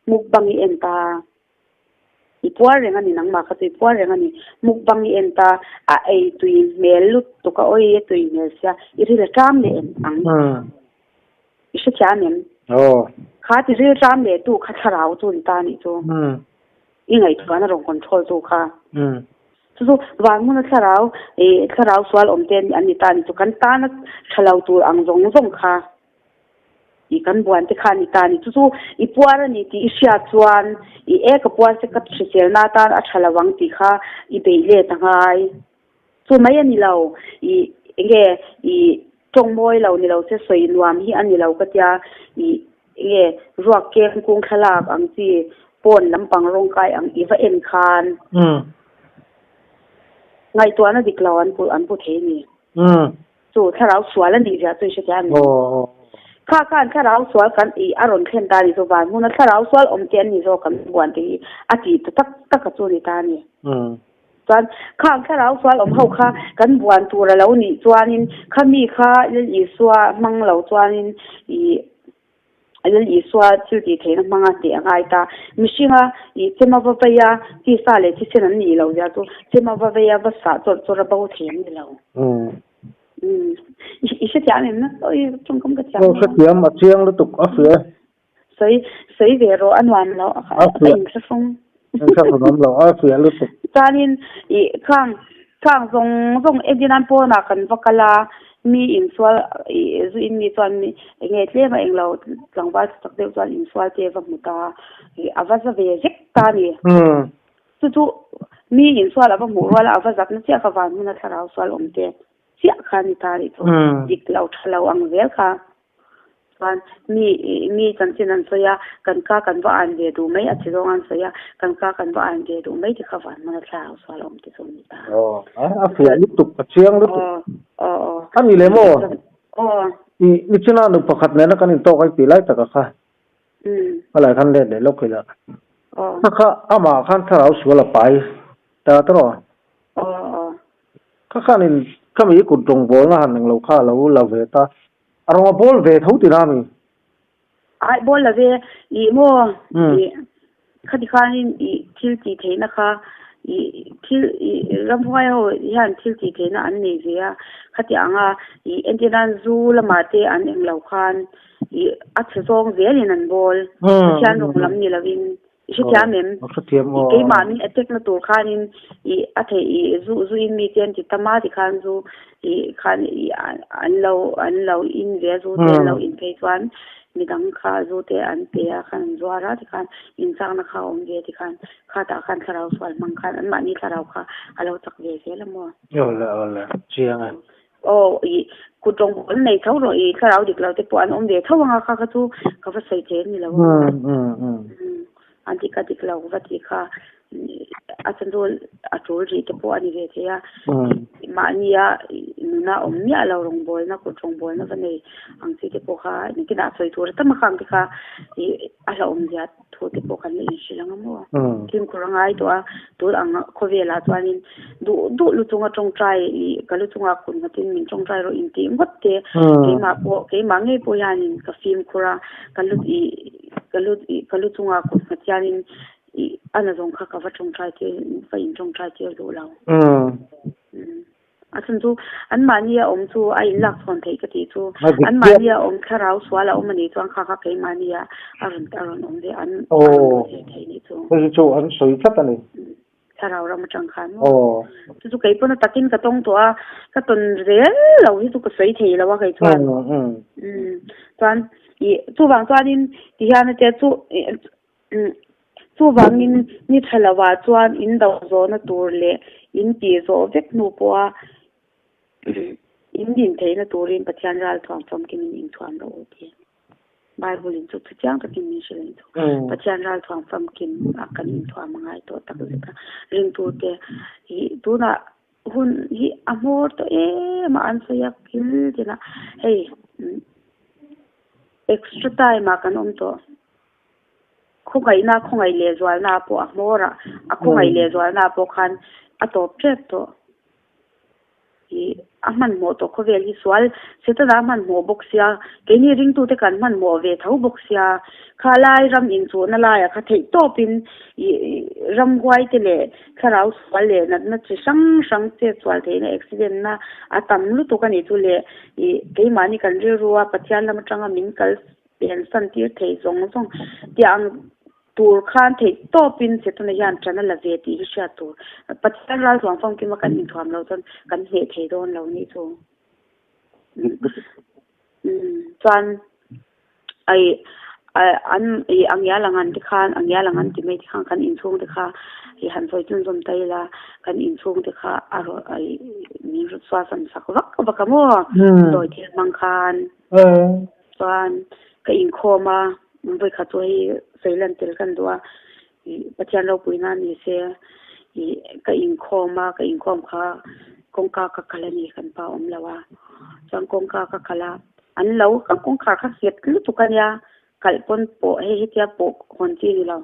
mukbang i en ta. I puar reng a ni nangmah kha chu i puar reng a ni. Mukbang i en ta a ei tui hmel lutuk a awi a tui hmel sia i ril a ṭam leh em ang. I hrethiam em? Kha ti ril ṭam leh tu kha thlarau chu ni ta nih chu. I ngaihtuahna rawn control tu kha. Chu chu van hmuna thlarau thlarau sual awm te an ni ta nih chu kan tana ṭha lo tur ang zawng zawng kha. I kan buan te kha a ni ta a ni. Chu chu i puar a ni tih i hriat chuan i e ka puar che ka hriselna atan a tha lo ang tih kha i beih let a ngai. Chu mai a ni lo. I enge i tawng mawi lo ni lo se sawi nuam hi a ni lo ka tia. I enge ruak keng kung thlalak ang chi pawn lampang rawng kai ang i va en khan ngaihtuahna dik lo an pu thei a ni. Chu thlarau sual a nih zia chu i hre thei a ni. Kha khan thlarau sual kan ih a rawn thlen ta a ni chu van hmuna thlarau sual awm te an ni zawk kan buan te hi a ti ta tak tak a chu ni ta a ni. Chuan khang thlarau sual awm ho kha kan buan tur a lo nih chuanin khami kha Lal Isua hmang lo chuanin ih Lal Isua thil tih theihna hmanga teh a ngai ta. Mihringa ih chema va vei a, tisa leh thisen an nih loh zia chu chema va vei a, va sah chawrh chawrh a bo thei an ni lo. Umm. I hrethiam em na? Awi tawngkam ka thiam lo. Hrethiam a chiang lutuk a fiah e. Sawi sawi ve rawh a nuam lo a inhre fung. Inhre fung awm lo a fiah lutuk. Chuanin ih khang. Khang zawng zawng entir nan pawnah kan va kal a, mi insual ih zu in mi chuan mi eng nge tlem a englo tlangval chu chak deuh chuan insual te va hmu ta ih a va za ve vek ta a ni. Chu chu mi insual a va hmuh rual a, a va zakna chiah kha van hmuna thlarau sual awm te chiah kha a ni ta a nih chu. Dik lo tha lo ang zel kha. Chuan mi mi chanchin an sawi a, kan ka kan va an ve duh mai a chi zawng an sawi a, kan ka kan va an ve duh mai ti kha van hmana thlarau sual awm te chu a ni ta. Aw, a fiah lutuk, a chiang lutuk. Aw, aw, aw. A ni le maw? Aw. I nichina nu pakhat nena kan intawk a i tih lai taka kha. A lai khan let leh lawk ila. Aw. Kha kha amah khan thlarau sual a pai ta tawh. Aw, aw. Kha khanin khami i kut rawngbawlna han englo kha a lo la ve ta. A rawng a bawl ve tho tina mi? Ai bawl lo ve, ih maw ih khati khanin ih thil tih theihna kha ih thil ih ramhuai ho hian thil tih theihna an nei ve a, khati anga ih entir nan zu lamah te an eng lo khan ih a chhe zawng zelin an bawl, Pathian rawng lam ni lovin. I hrethiam em? Ka hrethiam aw. Keimah min attack na tur khanin i a theih i zu zu in mi te an ti tam a tikhan zu i khan i an lo an lo in ve a zu te an lo in phei chuan midang kha zu te an pe a khan an zuar a tikhan inchakna kha a awm ve tikhan khatah khan thlarau sual hmang khan anmahni thlarau kha a lo chak ve zel a maw? Awle awle chiang e. Aw i kut rawngbawl nei tho rawh i thlarau dik lo te pawh an awm ve tho anga kha kha chu ka va sawi thei ani lo a an tih kha dik lo va tih kha a chan chu a tul rih te pawh a ni ve thei a mahnia nuna awm miah lo rawngbawlna kut rawngbawlna va nei ang chi te pawh kha engtin ah sawi tur a tam a khang te kha i a hlauhawm zia Thu te pawh kan la inhrilh ang a maw? Fimkhur a ngai tawh a, tun ang khawvelah chuanin duh duh lu chunga tawngtai ih ka lu chunga kut nghatin min tawngtai rawh intih ngawt te keimah pawh keimah ngei pawh hianin ka fimkhur a, ka lu ih ka lu ih ka lu chunga kut nghat hianin ih a na zawng kha ka va tawngtai tir va intawngtai tir duh lo. A chhan chu anmahni a awm chu a inlak chhawn theih ka tih chu anmahni a awm thlarau sual a awm a nih chuan kha kha keimahni a a rawn a rawn awm ve an a rawn lut ve thei nih chu. Hei hi chu an sawi tlat a ni. Thlarau ram atang khan maw. Chu chu kei pawn a takin ka tawng tawh a, ka tawn zel lo hi chu ka sawi thei lo a kei chuan. Chuan ih chuvang chuanin tihian a tia chu Chuvangin ni tha lovah chuan in do zawhna tur leh in tih zawh vek hnu pawha in din theihna turin Pathian ral thuam famkimin inthuam rawh u ti. Bible in chu thu chiang takin min hrilh a ni chu. Pathian ral thuam famkim a kan inthuam a ngai tawh tak zet a. Ringtute hi tunah hun hi a hmawr tawh em a an sawi a kil tinah hei extra time ah kan awm tawh. Khawngaihna khawngaih leh zualna pawh a hmawr a, a khawngaih leh zualna pawh khan a tawp tep tawh. Ih a hmanhmawh tawh khawvel hi sual Setana a hmanhmawh bawk sia, keini ringtute kan hmanhmawh ve tho bawk sia, kha lai ram inchuhna laiah kha theih tawpin ih ramhuai te leh thlarau sual leh natna chi hrang hrang chet sual theihna accident na a tam lutuk a nih chu le ih keimahni kan rilru a Pathian lam atanga min kal Pensan tir thei zawng zawng tih ang tur khan theih tawpin Setana hian ṭan a la ve tih hi hriat tur. Pathian ral thuam famkima kan inthuam lo chuan kan hneh thei dawn lo nih chu. Chuan ai an i a ngial ang an ti khan a ngial ang an ti mai ti khan kan inchhung te kha i han sawi chhunzawm ta ila kan inchhung te kha a rawn ai min rawn suasam sak vak vak a maw dawi thil hmang khan. Chuan ka inkhawm a, vawikhat chu hei sawi lan tel kan duh a, ih Pathian ropui nan ni se ih ka inkhawm a, ka inkhawm kha kawngka ka kal a ni kan pa awm lo a, chuan kawngka ka kal a, an lo ka kawngkhar kha nghet lutuk a nia, kalh pawn pawh hei hetia pawh hawn chi ni lo,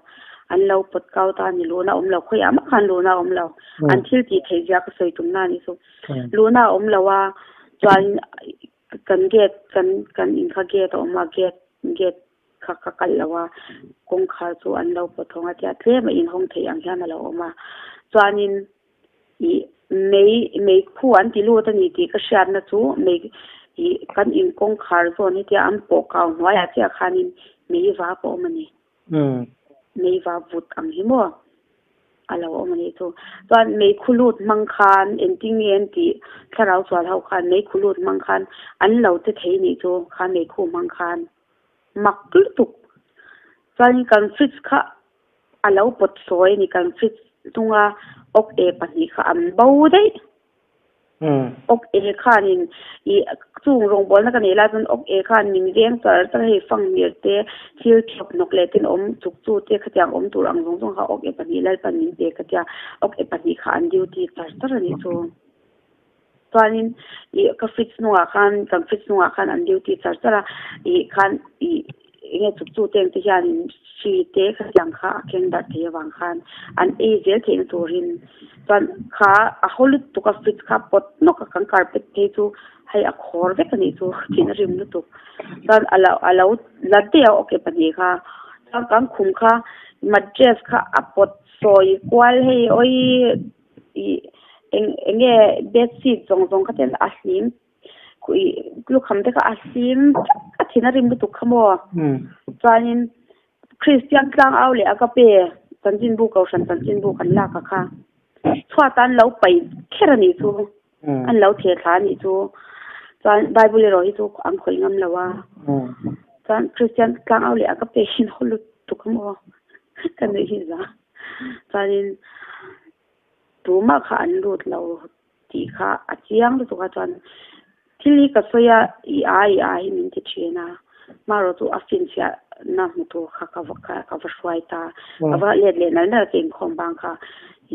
an lo pawt kau ta a ni, luhna awm lo, khawiah mah khan luhna awm lo, an thil tih theih zia ka sawi tum na a ni chu, luhna a awm lo a, chuan Kan gate kan kan in kha gate a awm a gate gate kha ka kalh lo a kawngkhar chu an lo pawt thawng a tia tlem a inhawng theih ang hian a lo awm a chuanin ih mei mei khu an ti lut a ni tih ka hriatna chu mei ih kan in kawngkhar zawn hi tia an pawh kau hnuaiah chiah khanin mei vap a awm a ni mei vap vut ang hi maw. A lo awm a nih chu. Chuan meikhu lut hmang khan engtin nge an tih thlarau sual ho khan meikhu lut hmang khan an lo che thei nih chu kha meikhu hmang khan mak lutuk. Chuanin kan fridge kha a lo pawt sawi a ni kan fridge hnunga awk e pahnih kha an bo daih. Ok e khanin i chung rawngbawlna ka neih lai chuan ok e khan min veng char char hei fanghmir te thil thawk hnawk leh ten awm chuk chu te khatiang awm tur ang zawng zawng kha ok e pahnih Lalpan min pe ka tia ok e pahnih kha an duty char char a nih chu. Chuanin i ka fridge hnungah khan kan fridge hnungah khan an duty char char a i khan i enge chuk chu te ang te hianin hri te khatiang kha a keng darh thei avang khan an ei zel theihna turin chuan kha a haw lutuk a fridge kha pawt nawk a kan carpet phei chu hei a khawr vek a nih chu thin a rim lutuk chuan a lo a lo la daih a okay pahnih kha chuan kan khum kha mattress kha a pawt sawi kual hei awii ih eng enge bedsheet zawng zawng kha ten a hlim. Lukham te kha a hlim a thin a rim lutuk kha maw? Chuanin Kristian tlangau leh Agape chanchinbu Kohhran chanchinbu kan lak a kha chhuat a an lo paih kher a nih chu, an lo theh thla a nih chu. Chuan Bible erawh hi chu an khawih ngam lo a. Chuan Kristian tlangau leh Agape hi an haw lutuk a maw? Ka nuih hi za. Chuanin tumah kha an lut lo. Tih kha a chiang lutuk a chuan thil hi ka sawi a i a i a hi min ti thin a hmarawh chu a finfiah na hmu tur kha ka va ka va hruai ta ka va let leh nal nal ka inkhawm bang kha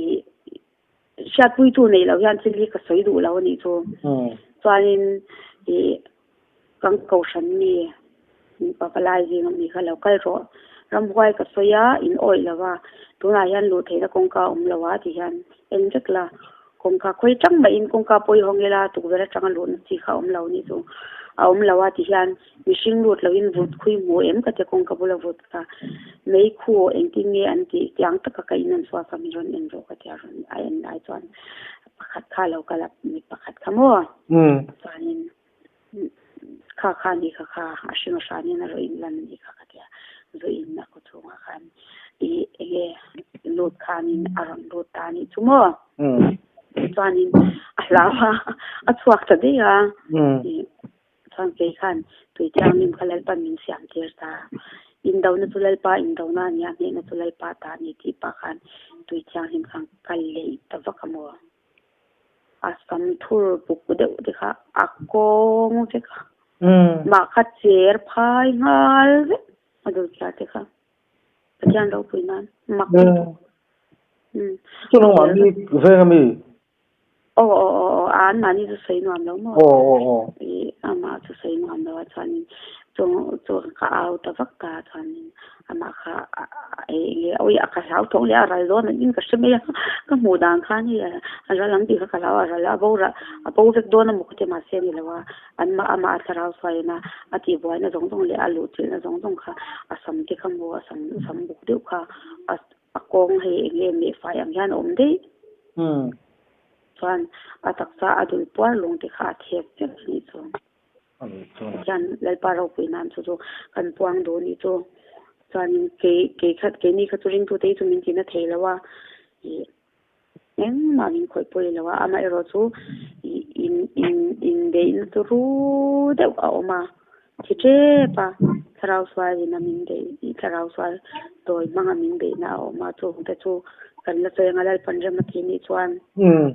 i hriatpui tu neih loh hian thil hi ka sawi duh lo a nih chu chuanin i kan kohhran mi pavalai zing ami kha lo kal rawh ramhuai ka sawi a in awih lo va tunah hian luh theihna kawngka a awm lo a ti hian en vek la kawngka khawi tang mahin kawngka pawh i hawng ila tukverh atanga luhna chi kha a awm lo ni chu a awm lo a ti hian mihring lut loin vut khui hmu em ka tia kawngka bula vut kha meikhu engtin nge an tih tiang taka ka in an chhuak a mi rawn en rawh ka tia rawn a en lai chuan pakhat kha a lo kal a mi pakhat kha maw chuanin. Kha kha ni kha kha a hring a hran in a rawh in lan a nih kha ka tia zu in a khaw chhungah khan i enge lut khanin a rawn lut ta a nih chu maw chuanin a hlau a a chhuak ta daih a chuan kei khan tui thianghlim kha Lalpan min siam tir ta indona chu Lalpa indona a nia hnehna chu Lalpa ta a ni tih pah khan tui thianghlim khan kal leh ta vak a maw. A sam thur buk deuh te kha a kawng vek a, mah kha cher phai nghal vek a dawlchhiar te kha Pathian ropui nan mak lutuk. Chu nangmah mi veng a mi? Aw aw aw aw a anmahni chu sawi nuam lo maw? Aw aw aw. I amah chu sawi nuam lo a chuanin chu chu ka au ta vak ta chuanin Amah kha enge awi a ka hlau thawng leh a ral dawn in ka hre mai a, ka hmuh dan khan hei a ral ang tih kha ka hlau a, a ral a bo rah a bo vek dawn a maw ka ti mahse a ni lo a, anmah amah a thlarau suaiin a a tihbuaina zawng zawng leh a luh chilhna zawng zawng kha a sam te kha maw a sam sam buk deuh kha a a kawng hei enge meh fai ang hian a awm daih chuan a taksa a dul puar lung te kha a thep vek a nih chu. Pathian Lalpa ropui nan chu chu kan puang duh nih chu. Chuanin kei kei khat keini kha chu ringtute hi chu min tina thei lo a, ih engmah min khawih pawi lo a, amaherawh chu ih in in inbeihna chu ru deuh a awm a, thi tep a, thlarau sualin a min beih ih thlarau sual dawi hmanga min beihna a awm a, chungte chu kan la sawi anga Lalpan rem a tih nih chuan umm.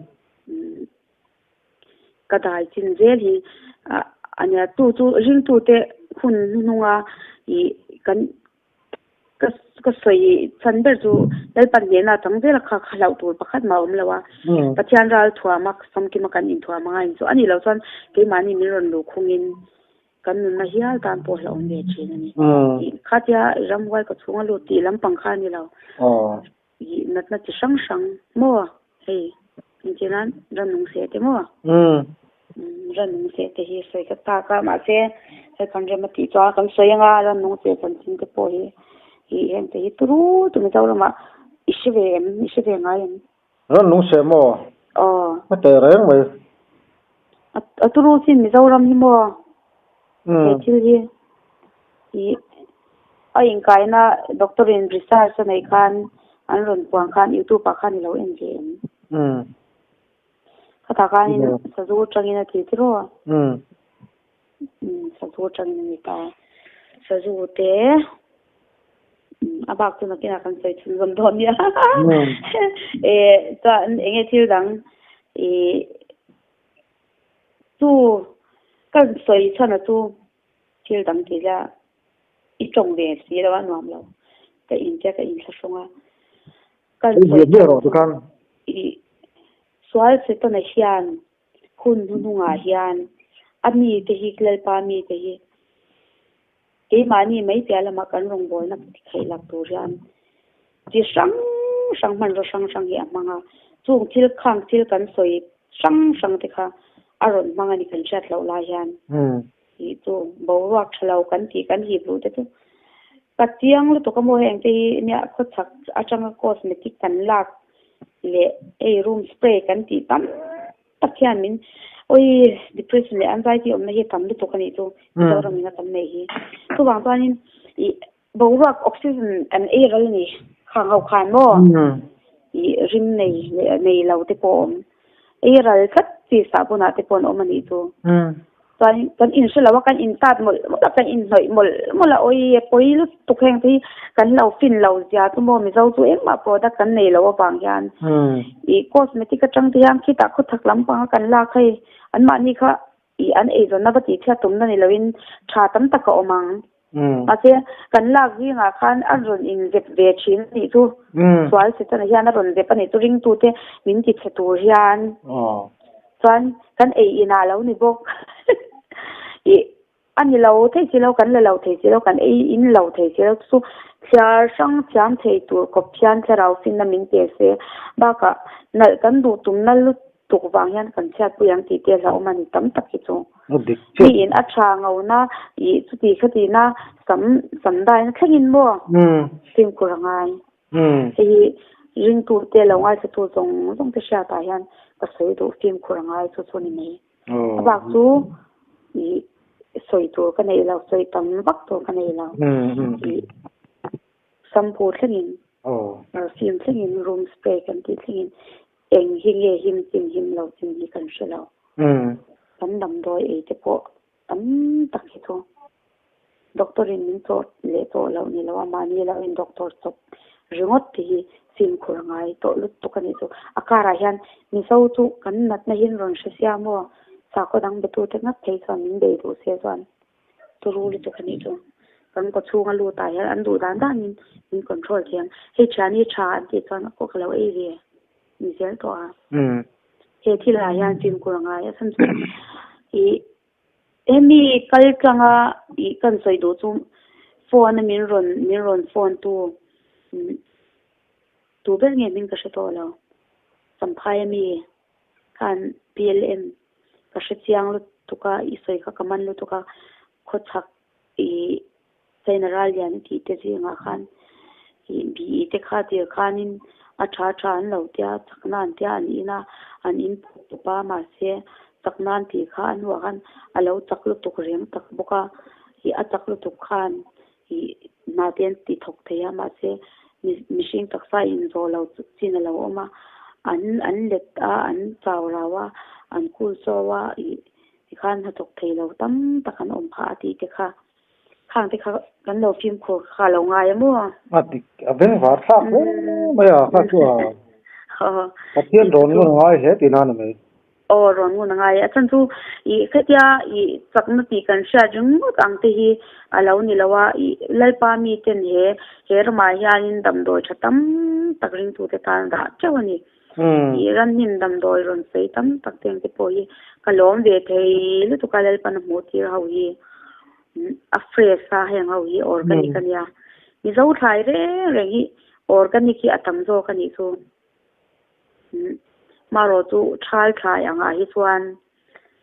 Ka dai chin zel hi a nia chu chu ringtute hun hnuhnunga ih kan ka ka sawi chhan ber chu Lalpan hnehna chang zel a kha kha hlauh tur pakhat mah a awm lo a Pathian ral thuam a famkim a kan inthuam anga in chu a nih loh chuan keimahni min rawn luh khungin kan nunna hial tan pawh hlauhawm ve thin a ni. Ih khatia ramhuai ka chhunga lut tih lampang kha a ni lo. Ih natna chi hrang hrang maw hei engche nan ranung seh te maw ranung seh te hi sawi ka tak a mahse hei kan rem a tih chuan kan sawi anga ranung seh chanchin te pawh hi ih heng te hi turu tu Mizoram ah i hre ve em i hre ve ngai em? Ranung seh maw? Aw. Ka teh reng mai. A turu chin Mizoram hi maw he thil hi ih a inkaina doctor in research a neih khan. an rawn puan khan youtube ah khan i lo en ve em? Khatah khanin sazu atangin a ti tiraw? Sazu atangin a ni ta. Sazu te a bak chu nakinah kan sawi chhunzawm dawn nia. Chuan eng nge thil dang ih chu kan sawi chhan a chu thil dang tih ila i tawng ve si lo a nuam lo. Ka in te ka inthlahrung a. Kan sawi chhan chu ih sual Setana hian hun hnuhnungah hian a mite hi Lalpa mite hi keimahni mai piah lamah kan rawngbawlna theih lak tur hian chi hrang hrang hmanraw hrang hrang hi a hmang a, chung thil khang thil kan sawi hrang hrang te kha a rawn hmang a ni kan hriat loh lai hian tih chu boruak tha lo kan tih kan hip luh te chu ka chiang lutuk a maw heng te hi nia khawchhak atanga cosmetic kan lak leh hei room spray kan tih tam tak hian min awi depression leh anxiety awmna hi a tam lutuk a nih chu Mizoram in a tam nei hi. Chuvang chuanin ih boruak oxygen an ei ral a ni khang ho khan maw ih rim nei leh nei lo te pawh a awm ei ral tlat chi sahbunah te pawh an awm a nih chu. Chuan kan in hre lo a, kan in tat mawlh mawlh a, kan in hnawih mawlh mawlh a, awi a pawi lutuk heng te hi kan lo fin lo zia chu maw Mizo chu engmah product kan nei lo avang hian ih cosmetic atang te hian khitah khawchhak lampanga kan lak hei anmahni kha ih an eizawnna va tih chhiat tumna ni loin tha tam tak a awm ang. Mahse kan lak zingah khan a rawn inzep ve thin a nih chu sual Setana hian a rawn zep a nih chu ringtute min ti chhe tur hian. Chuan kan ei inah lo ni bawk. Ih a ni lo thei si lo, kan la lo thei si lo, kan ei in lo thei si lo chu thliar hrang thiam thei tur kawp hian thlarau finna min pe se. Bakah nalh kan duh tumna lutuk vang hian kan chhiatpui ang tih te hlauhawm a ni tam tak hi chu. Mi in a tha ngona ih chuti khatina sam sam daina thlengin maw fimkhur a ngai. Hei hi ringtute lo ngaithla zawng zawng te hriatah hian ka sawi duh fimkhur a ngai chu chu ni mai. A bak chu ih sawi tur ka neih lo, sawi tam vak tur ka nei lo. Ih shampoo thlengin, perfume thlengin, room spray kan tih thlengin eng hi nge him chin him lo chin hi kan hre lo. Kan damdawi ei te pawh tam tak hi chu doctor in min chawh leh chawh loh ni lo a, mahni lo in doctor chawp ringawt te hi fimkhur a ngai tawh lutuk a nih chu. A karah hian Mizo chu kan natna hi an rawn hre sia maw? Sakhaw dang betu te ngat phei chuan min bei duh se chuan turu lutuk a nih chu. Kan kaw chhunga lut ah hian an duh dan danin min control thei ang. Hei thian hi tha an tih chuan a kaw ka lo ei ve ni zel tawh a. He thil ah hian fimkhur a ngai a chhan chu ih Hemi kal tlanga ih kan sawi duh chu phone a min rawn min rawn phone tu tu ber nge hming ka hre tawh lo Champhai ami khan PLM ka hre chiang lutuk a i sawi kha ka man lutuk a khawchhak ih China ral lian a tih te zingah khan ih BE te kha tir khanin a tha tha an lo tia chakna an tia an in a an in pawp pawp a mahse chakna an tih kha a hnuah khan a lo chak lutuk reng tak bawk a ih a chak lutuk khan ih hna te an ti thawk thei a mahse mihring taksa inzawh lo chin a lo awm a an an let a an chau rau a an kul chaw a ih tikhan hnathawk thei lo tam tak an awm phah a tih te kha. Khang te kha kan lo fimkhur kha lo ngai a maw? A dik a veng var thlak hle mai a kha chu a Pathian rawn ngun a ngai hle tihna a ni mai. Aw rawn ngun a ngai a chhan chu ih khatia ih chakna tih kan hriat ringawt ang te hi a lo ni lo a ih Lalpa mi ten he he ramah hianin damdawi tha tam tak ringtute tan dah teuh a ni. Ih ramhnim damdawi rawn sawi tam tak te ang te pawh hi ka lawm ve thei lutuk a Lalpan a hmuh tir ho hi a fresh a heng ho hi organic a nia Mizo thlai reng reng hi organic hi a tam zawk a nih chu marawh chu thal thlai angah hi chuan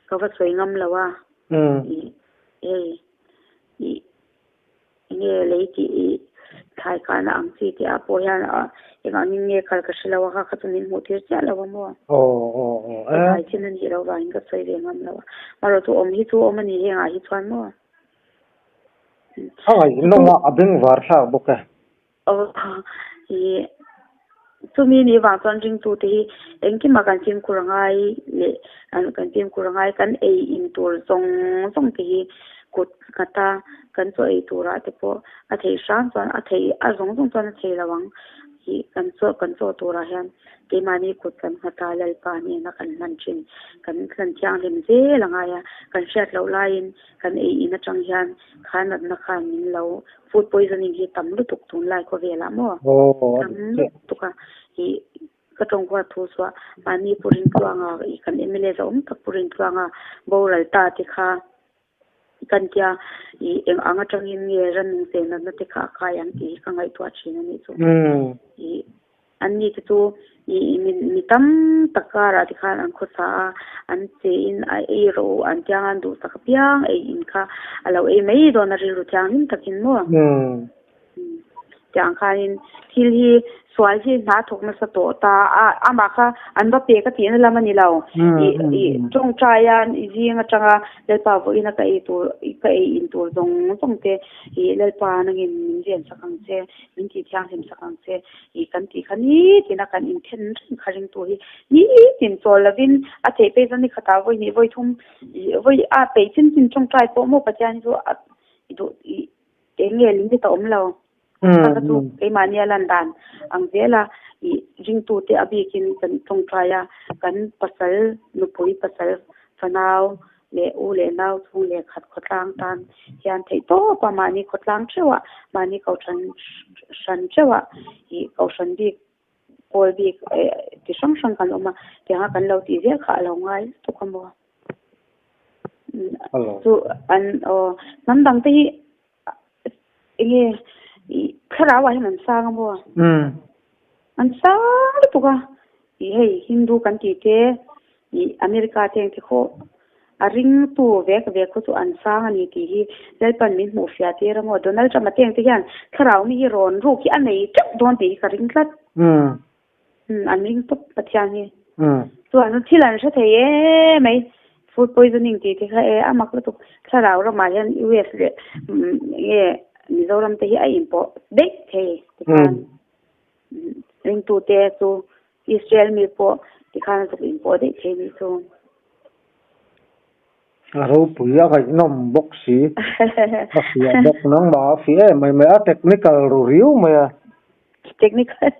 ka va sawi ngam lo a ih hei ih. Enge lei tih i thlai kahna ang chi tih ah pawh hian ah eng angin nge kal ka hre lo a kha kha chu min hmuh tir chiah lo a maw? Ka thlai chin a nih loh vangin ka sawi ve ngam lo a. Marawh chu awm hi chu awm a ni heng ah hi chuan maw? A ngaih nawm a, a bengvar thlak bawk e. Aw i. Chumi ni wang chuan ringtu te hi engkima kan fimkhur angai leh kan fimkhur angai kan ei in tur zawng zawng te hi kut nghata kan chaw ei turah te pawh a thei hram chuan a thei a zawng zawng chuan a thei lo ang ih kan chaw kan chaw turah hian keimahni kut kan nghata Lalpa hnena kan hlan thin kan hlan thianghlim zel angai a kan hriat loh laiin kan ei in atang hian kha natna khan min lo food poisoning hi tam lutuk tunlai khawvelah maw tam lutuk a ih ka tawng huat thu chuah mahni pu Rintluanga ih kan MLA zawh awm tak pu Rintluanga boral ta te kha kan tia ih eng ang atangin nge rannung che natna te kha a kai ang tih hi ka ngaihtuah thin a nih chu ih an ni te chu ih mi tam tak karah te khan an khawsa a an che in a ei rawh u an tiang an duhsak apiang ei in kha a lo ei mai dawn a rilru thianghlim takin maw. Tiang khanin thil hi sual hi hna thawk nasa tawh ta a, amah kha an va pe ka tihna lam a ni lo. I i tawngtai a i zing atanga Lalpa vawiina ka ei tur ka ei in tur zawng zawng te i Lalpa nangin min ven sak ang che, min tih thianghlim sak ang che i kan tih kha nitin a kan inthen reng kha ringtu hi nitin chawl lovin a theih phei chuan ni khatah vawi hnih vawi thum i vawi a peih chin chin tawngtai pawh maw Pathian hi chu a duh i Eng nge limit a awm lo. Kha kha chu keimahni a lan dan ang zel a, ih ringtute a bikin kan tawngtai a, kan pasal nupui pasal fanau leh u leh nau chhung leh khat khawtlang tan hian theih tawp a, mahni khawtlang theuhah, mahni kohhran hran theuhah ih kohhran bik pawl bik eh ti hrang hrang kan awm a, tianga kan lo tih zel kha a lo ngai lutuk a maw. Chu an aw hnam dang te hi enge ih thlarau ah hian an sang a maw an sang lutuk a ih hei Hindu kan tih te ih America te ang te khaw a ringtu vek vek khaw chu an sang a ni tih hi Lalpan min hmuh fiah tir a maw Donald Trump a te ang te hian thlarau mi hi rawn ruk hi a nei teuh dawn tih hi ka ring tlat. An ring tawp Pathian hi. Chuan thil an hre thei e mai. Food poisoning tih te kha e a mak lutuk. Thlarau ramah hian US leh nge Mizoram te hi a inpawh daih thei tikhan ringtute chu Israel mi pawh tikhan a zuk inpawh daih thei nih chu. A ropui a ngaihnawm bawk si. A fiah bawk nangmah a fiah em mai mai a technical ru riau mai a. Technical.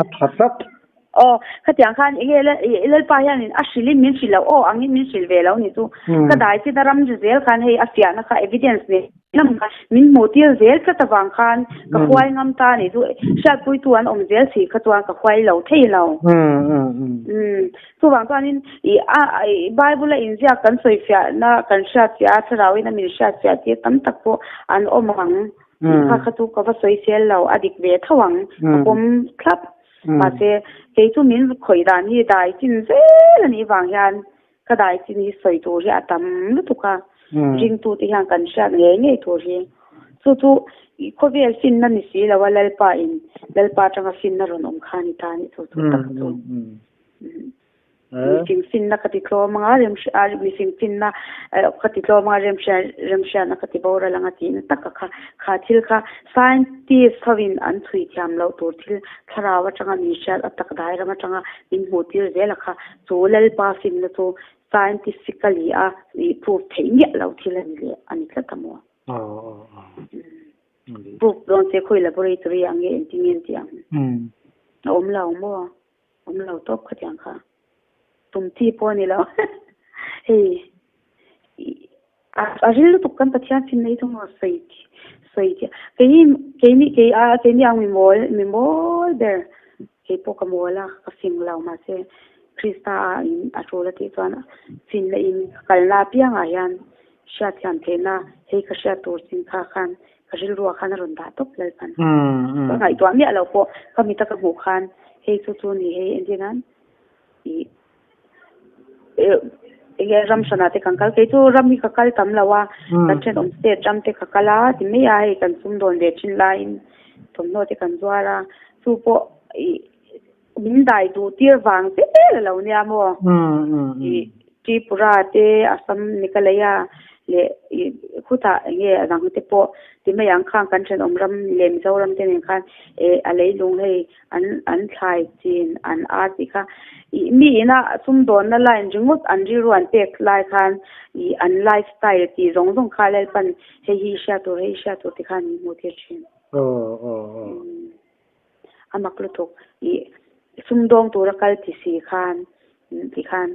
A tha tlat. Aw, khatiang khan enge Lalpa hianin a hrilhin min hrilh loh aw angin min hrilh ve lo ni chu. Ka dai chin a ram ri zel khan hei a fiahna kha evidence nen lam kha min hmuh tir zel tlat avang khan ka huai ngam ta ni chu. Hriatpuitu an awm zel si kha chuan ka huai lo thei lo. Chuvang chuanin i a i Bible a inziak kan sawifiahna kan hriatfiah a thlarauin a min hriatfiah tir tam tak pawh an awm ang. Kha kha chu ka va sawi sel lo, a dik ve tho ang, ka pawm thlap. Mahse, kei chu min khawih dan hi dai chin zel a nih vang hian ka dai chin hi sawi tur hi a tam lutuk a, ringtute hian kan hriat ngei ngei tur hi. Chu chu khawvel finna ni si lo a, Lalpa in Lalpa atanga finna rawn awm kha a ni ta a nih chu chu tak chu. Mifing finna ka ti tlawm anga mifing finna ka ti tlawm anga remhriatna ka ti boral anga tihna taka kha kha thil kha scientist hovin an chhui thiam loh tur thil thlarau atanga min hriat a tak dai ram atanga min hmuh tir zel a kha chu Lalpa finna chu scientifically a ih proof theih miah loh thil a ni leh a ni tlat a maw? Proof dawn se khawi laboratory ah nge engtin nge an tih ang? A awm lo maw? Awm lo tawp khatiang kha tum chi pawh a ni lo. Hei a ril lutuk kan Pathian fin nei chu maw sawi sawi chi kei keini kei a keini ang mi mawl mi mawl ber kei pawh ka mawl a ka fing lo mahse Krista a in a tul a tih chuan finna in ka kalna apiangah hian hriatthiam theihna hei ka hriat tur chin kha khan Ka rilruah khan a rawn dah tawp Lalpan. Ka ngaihtuah miah lo pawh ka mita ka hmuh khan hei chu chu ni hei entir nan ih enge ram hranah te kan kal kei chu ram hi ka kal tam lo a kan thenawm state ram te ka kal a ti mai a hei kan sumdawn ve thin laiin thawmhnaw te kan zuar a chu pawh ih min dai duh tir vang zel a lo nia maw ih Tripura te Assam Meghalaya. leh ih khutah eng nge a dang te pawh ti mai ang khang kan thenawm ram leh Mizoram te nen khan eh a leilung hei an an thlai chin an ar tih kha ih mi ina sumdawnna line ringawt an rilru an pek lai khan ih an life style tih zawng zawng kha Lalpan hei hi hriat tur hei hi hriat tur ti khan min hmuh tir thin. A mak lutuk ih sumdawng tura kal ti si khan ti khan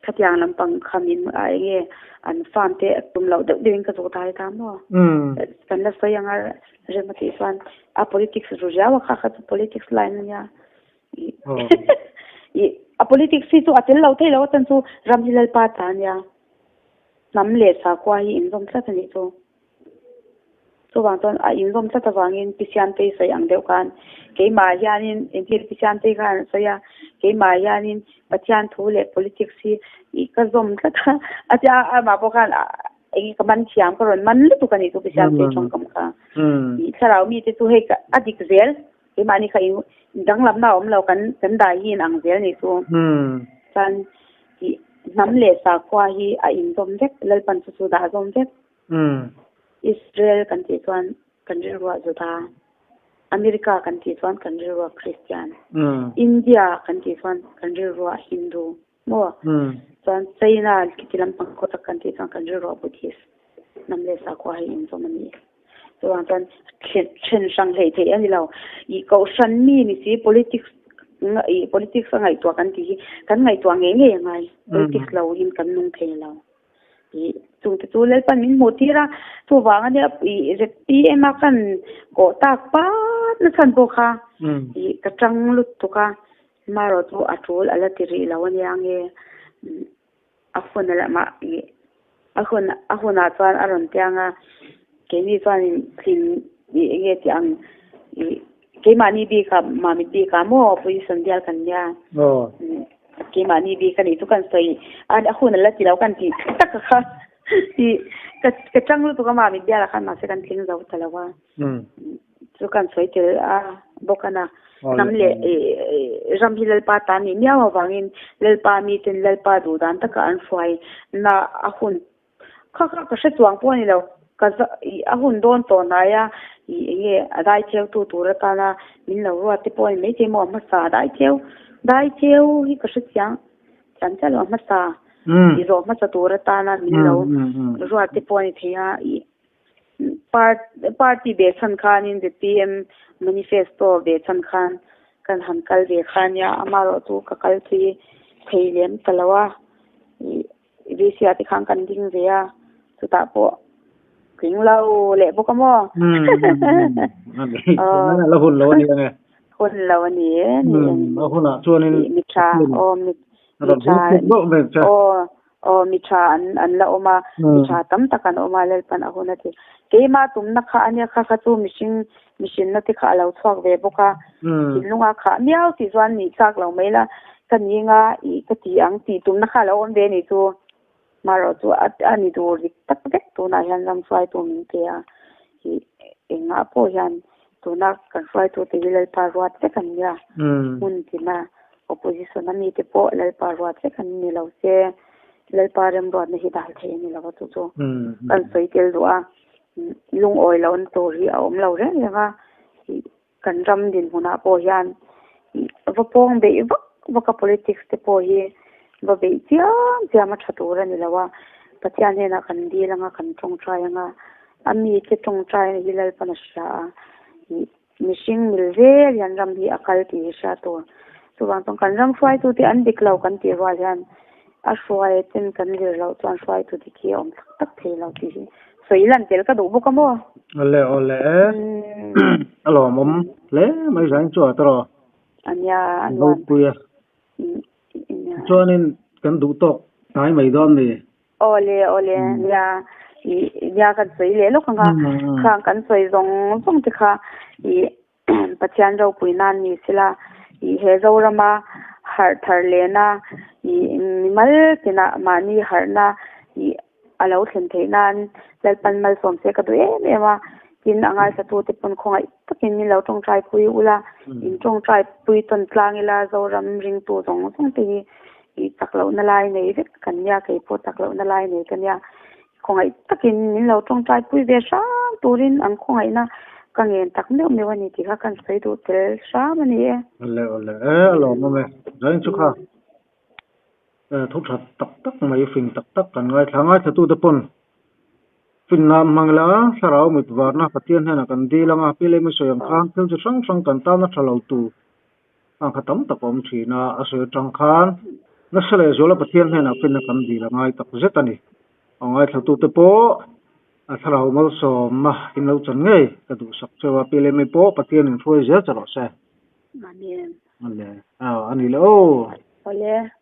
khatiang lampang kha min a eng nge an farm te tum loh deuh deuhin ka zawh dai ta maw kan la sawi anga rem a tih chuan a politics ru riau a kha kha chu politics line a nia ih a politics hi chu a tel lo thei lo a chan chu ram hi lalpa ta a nia hnam leh sakhua hi inzawm tlat a nih chu. Chuvang chuan a inzawm tlat avangin Pi Siamtei sawi ang deuh khan keimah hianin engtin Pi Siamtei khan a sawi a, keimah hianin Pathian thu leh politics hi ih ka zawm tlat a, a tia amah pawh khan eng ka man thiam ka rawn man lutuk a nih chu Pi Siamtei tawngkam kha. Ih thlarau mite chu hei a dik zel keimahni kha in danglamna a awm lo kan kan dai hi in ang zel a nih chu. Chuan ih hnam leh sakhua hi a inzawm vek Lalpan chu chu dah zawm vek. Israel kan tih chuan kan rilruah Juda, America kan tih chuan kan rilruah Christian, India kan tih chuan kan rilruah Hindu maw? Chuan China khiti lampang khaw tak kan tih chuan kan rilruah Buddhist hnam leh sakhua hi inzawm a ni. Chuvang chuan then hrang hleih theih a ni lo. Ih kohhran mi ni si politics ih politics a ngaihtuah kan tih hi kan ngaihtuah ngei ngei a ngai. Politics lo in kan nung thei lo. Ih chungte chu Lalpan min hmuh tir a, chuvang ania ih ZPM a kan kawh tak pat na chhan pawh kha ih ka tang lutuk a, marawh chu a tul a la ti rih lo ania nge a hun a la mah ih a hun a hunah chuan a rawn tiang a, keini chuanin tling ih eng nge tih ang ih Keimahni bikah Mamit bikah maw opposition bial kan nia. Keimahni bik a nih chu kan sawi a a hun a la ti lo kan tih tak a kha tih ka ka chang lutuk a Mamit bialah khan mahse kan thleng zo ta lo a. Chu kan sawi tel a bawk a na. Hnam leh ram hi Lalpa ta nih miau avangin Lalpa miten Lalpa duh dan taka an hruai na a hun Kha kha ka hre chuang pawh a ni lo, ka za ih a hun dawn tawh hnai a, ih eng nge a dai theu tu tur atana min lo ruat te pawh a ni maithei maw a hmasa a dai theu, dai theu hi ka hre chiang thiam chiah lo a hmasa ih zawh hmasa tur atana min lo ruat te pawh a ni thei a, ih party ve chhan khanin zpm manifesto ve chhan khan kan han kal ve kha ania amaherawhchu ka kal thui thei lem ta lo a, ih. VC ah te khan kan ding ve a, chutah pawh tling lo leh bawk a maw? La hun lo a ni ang e. Hun lo a ni e. A hunah chuanin mi tha aw mi tha aw aw mi tha an an la awm a, mi tha tam tak an awm a Lalpan a hun a ti. Keimah tumna kha ania kha kha chu mihring mihrinna te kha a lo chhuak ve bawk a, thinlunga khah miau tih chuan nih chak lo mai la, ka ni nga ih ka ti ang tih tumna kha a lo awm ve a nih chu. Marawh chu a ni dur dik tak vek tunah hian ram hruaitu min pe a, ih engah pawh hian tuna kan hruaitute hi Lalpa ruat vek an nia, hmun tina opposition a mite pawh Lalpa ruat vek an ni lo se, Lalpa remruatna hi dal thei a ni lo a chu chu kan sawi tel duh a. Lungawi lohna tur hi a awm lo reng reng a, kan ram dinhmunah pawh hian va pawng beih vak vak a politics te pawh hi va beih chiam chiam a tha tur a ni lo a, Pathian hnenah kan dil anga kan tawngtai anga a mite tawngtaina hi Lalpan a hria a, mihring mil zel hian ram hi a kal tih hi hria tur. Chuvang chuan kan ram hruaitute an dik lo kan tih rual hian a hruai ten kan zir loh chuan hruaitu dik hi a awm tak tak thei lo tih hi sawi lan tel ka duh bawk a maw? Awle awle e. A lawmawm hle mai zain chu a tawrh. Ania a nuam. Ropui a. Chuanin kan duh tawk hnai mai dawn ni. Awle awle nia ih nia kan sawi leh lawk anga khang kan sawi zawng zawng te kha ih Pathian ropui nan ni sela ih he Zorama harh thar lehna ih mimal tinah mahni harhna ih a lo thlen theih nan Lalpan malsawm se ka duh em em a tin a ngaihsatu te pawn khawngaih takin min lo tawngtai pui ula in tawngtai pui tawn tlang ila Zoram ringtu zawng zawng te hi ih chak lohna lai nei vek kan nia kei pawh chak lohna lai nei ka nia. Khawngaih takin min lo tawngtai pui ve hram turin an khawngaihna ka ngen tak meuh meuh a ni tih kha kan sawi duh tel hram a ni e. Awle awle e a lawmawm e. Zain chu kha thu tha tak tak mai fing tak tak kan ngaithla ngaithlatute pawn finna an hmang ila thlarau mit varna Pathian hnenah kan dil anga pi leh mi sawi ang khan thil chi hrang hrang kan tana tha lo tur ang kha tam tak a awm thin a, a sawi atang khan nasa leh zuala Pathian hnenah finna kan dil a ngai tak zet a ni. A ngaithlatute pawh a thlarau malsawmna in lo chan ngei ka duhsak cheu a, pi leh mi pawh Pathian in hruai zel che rawh se. Amen. Awle, a ni le aw. Awle.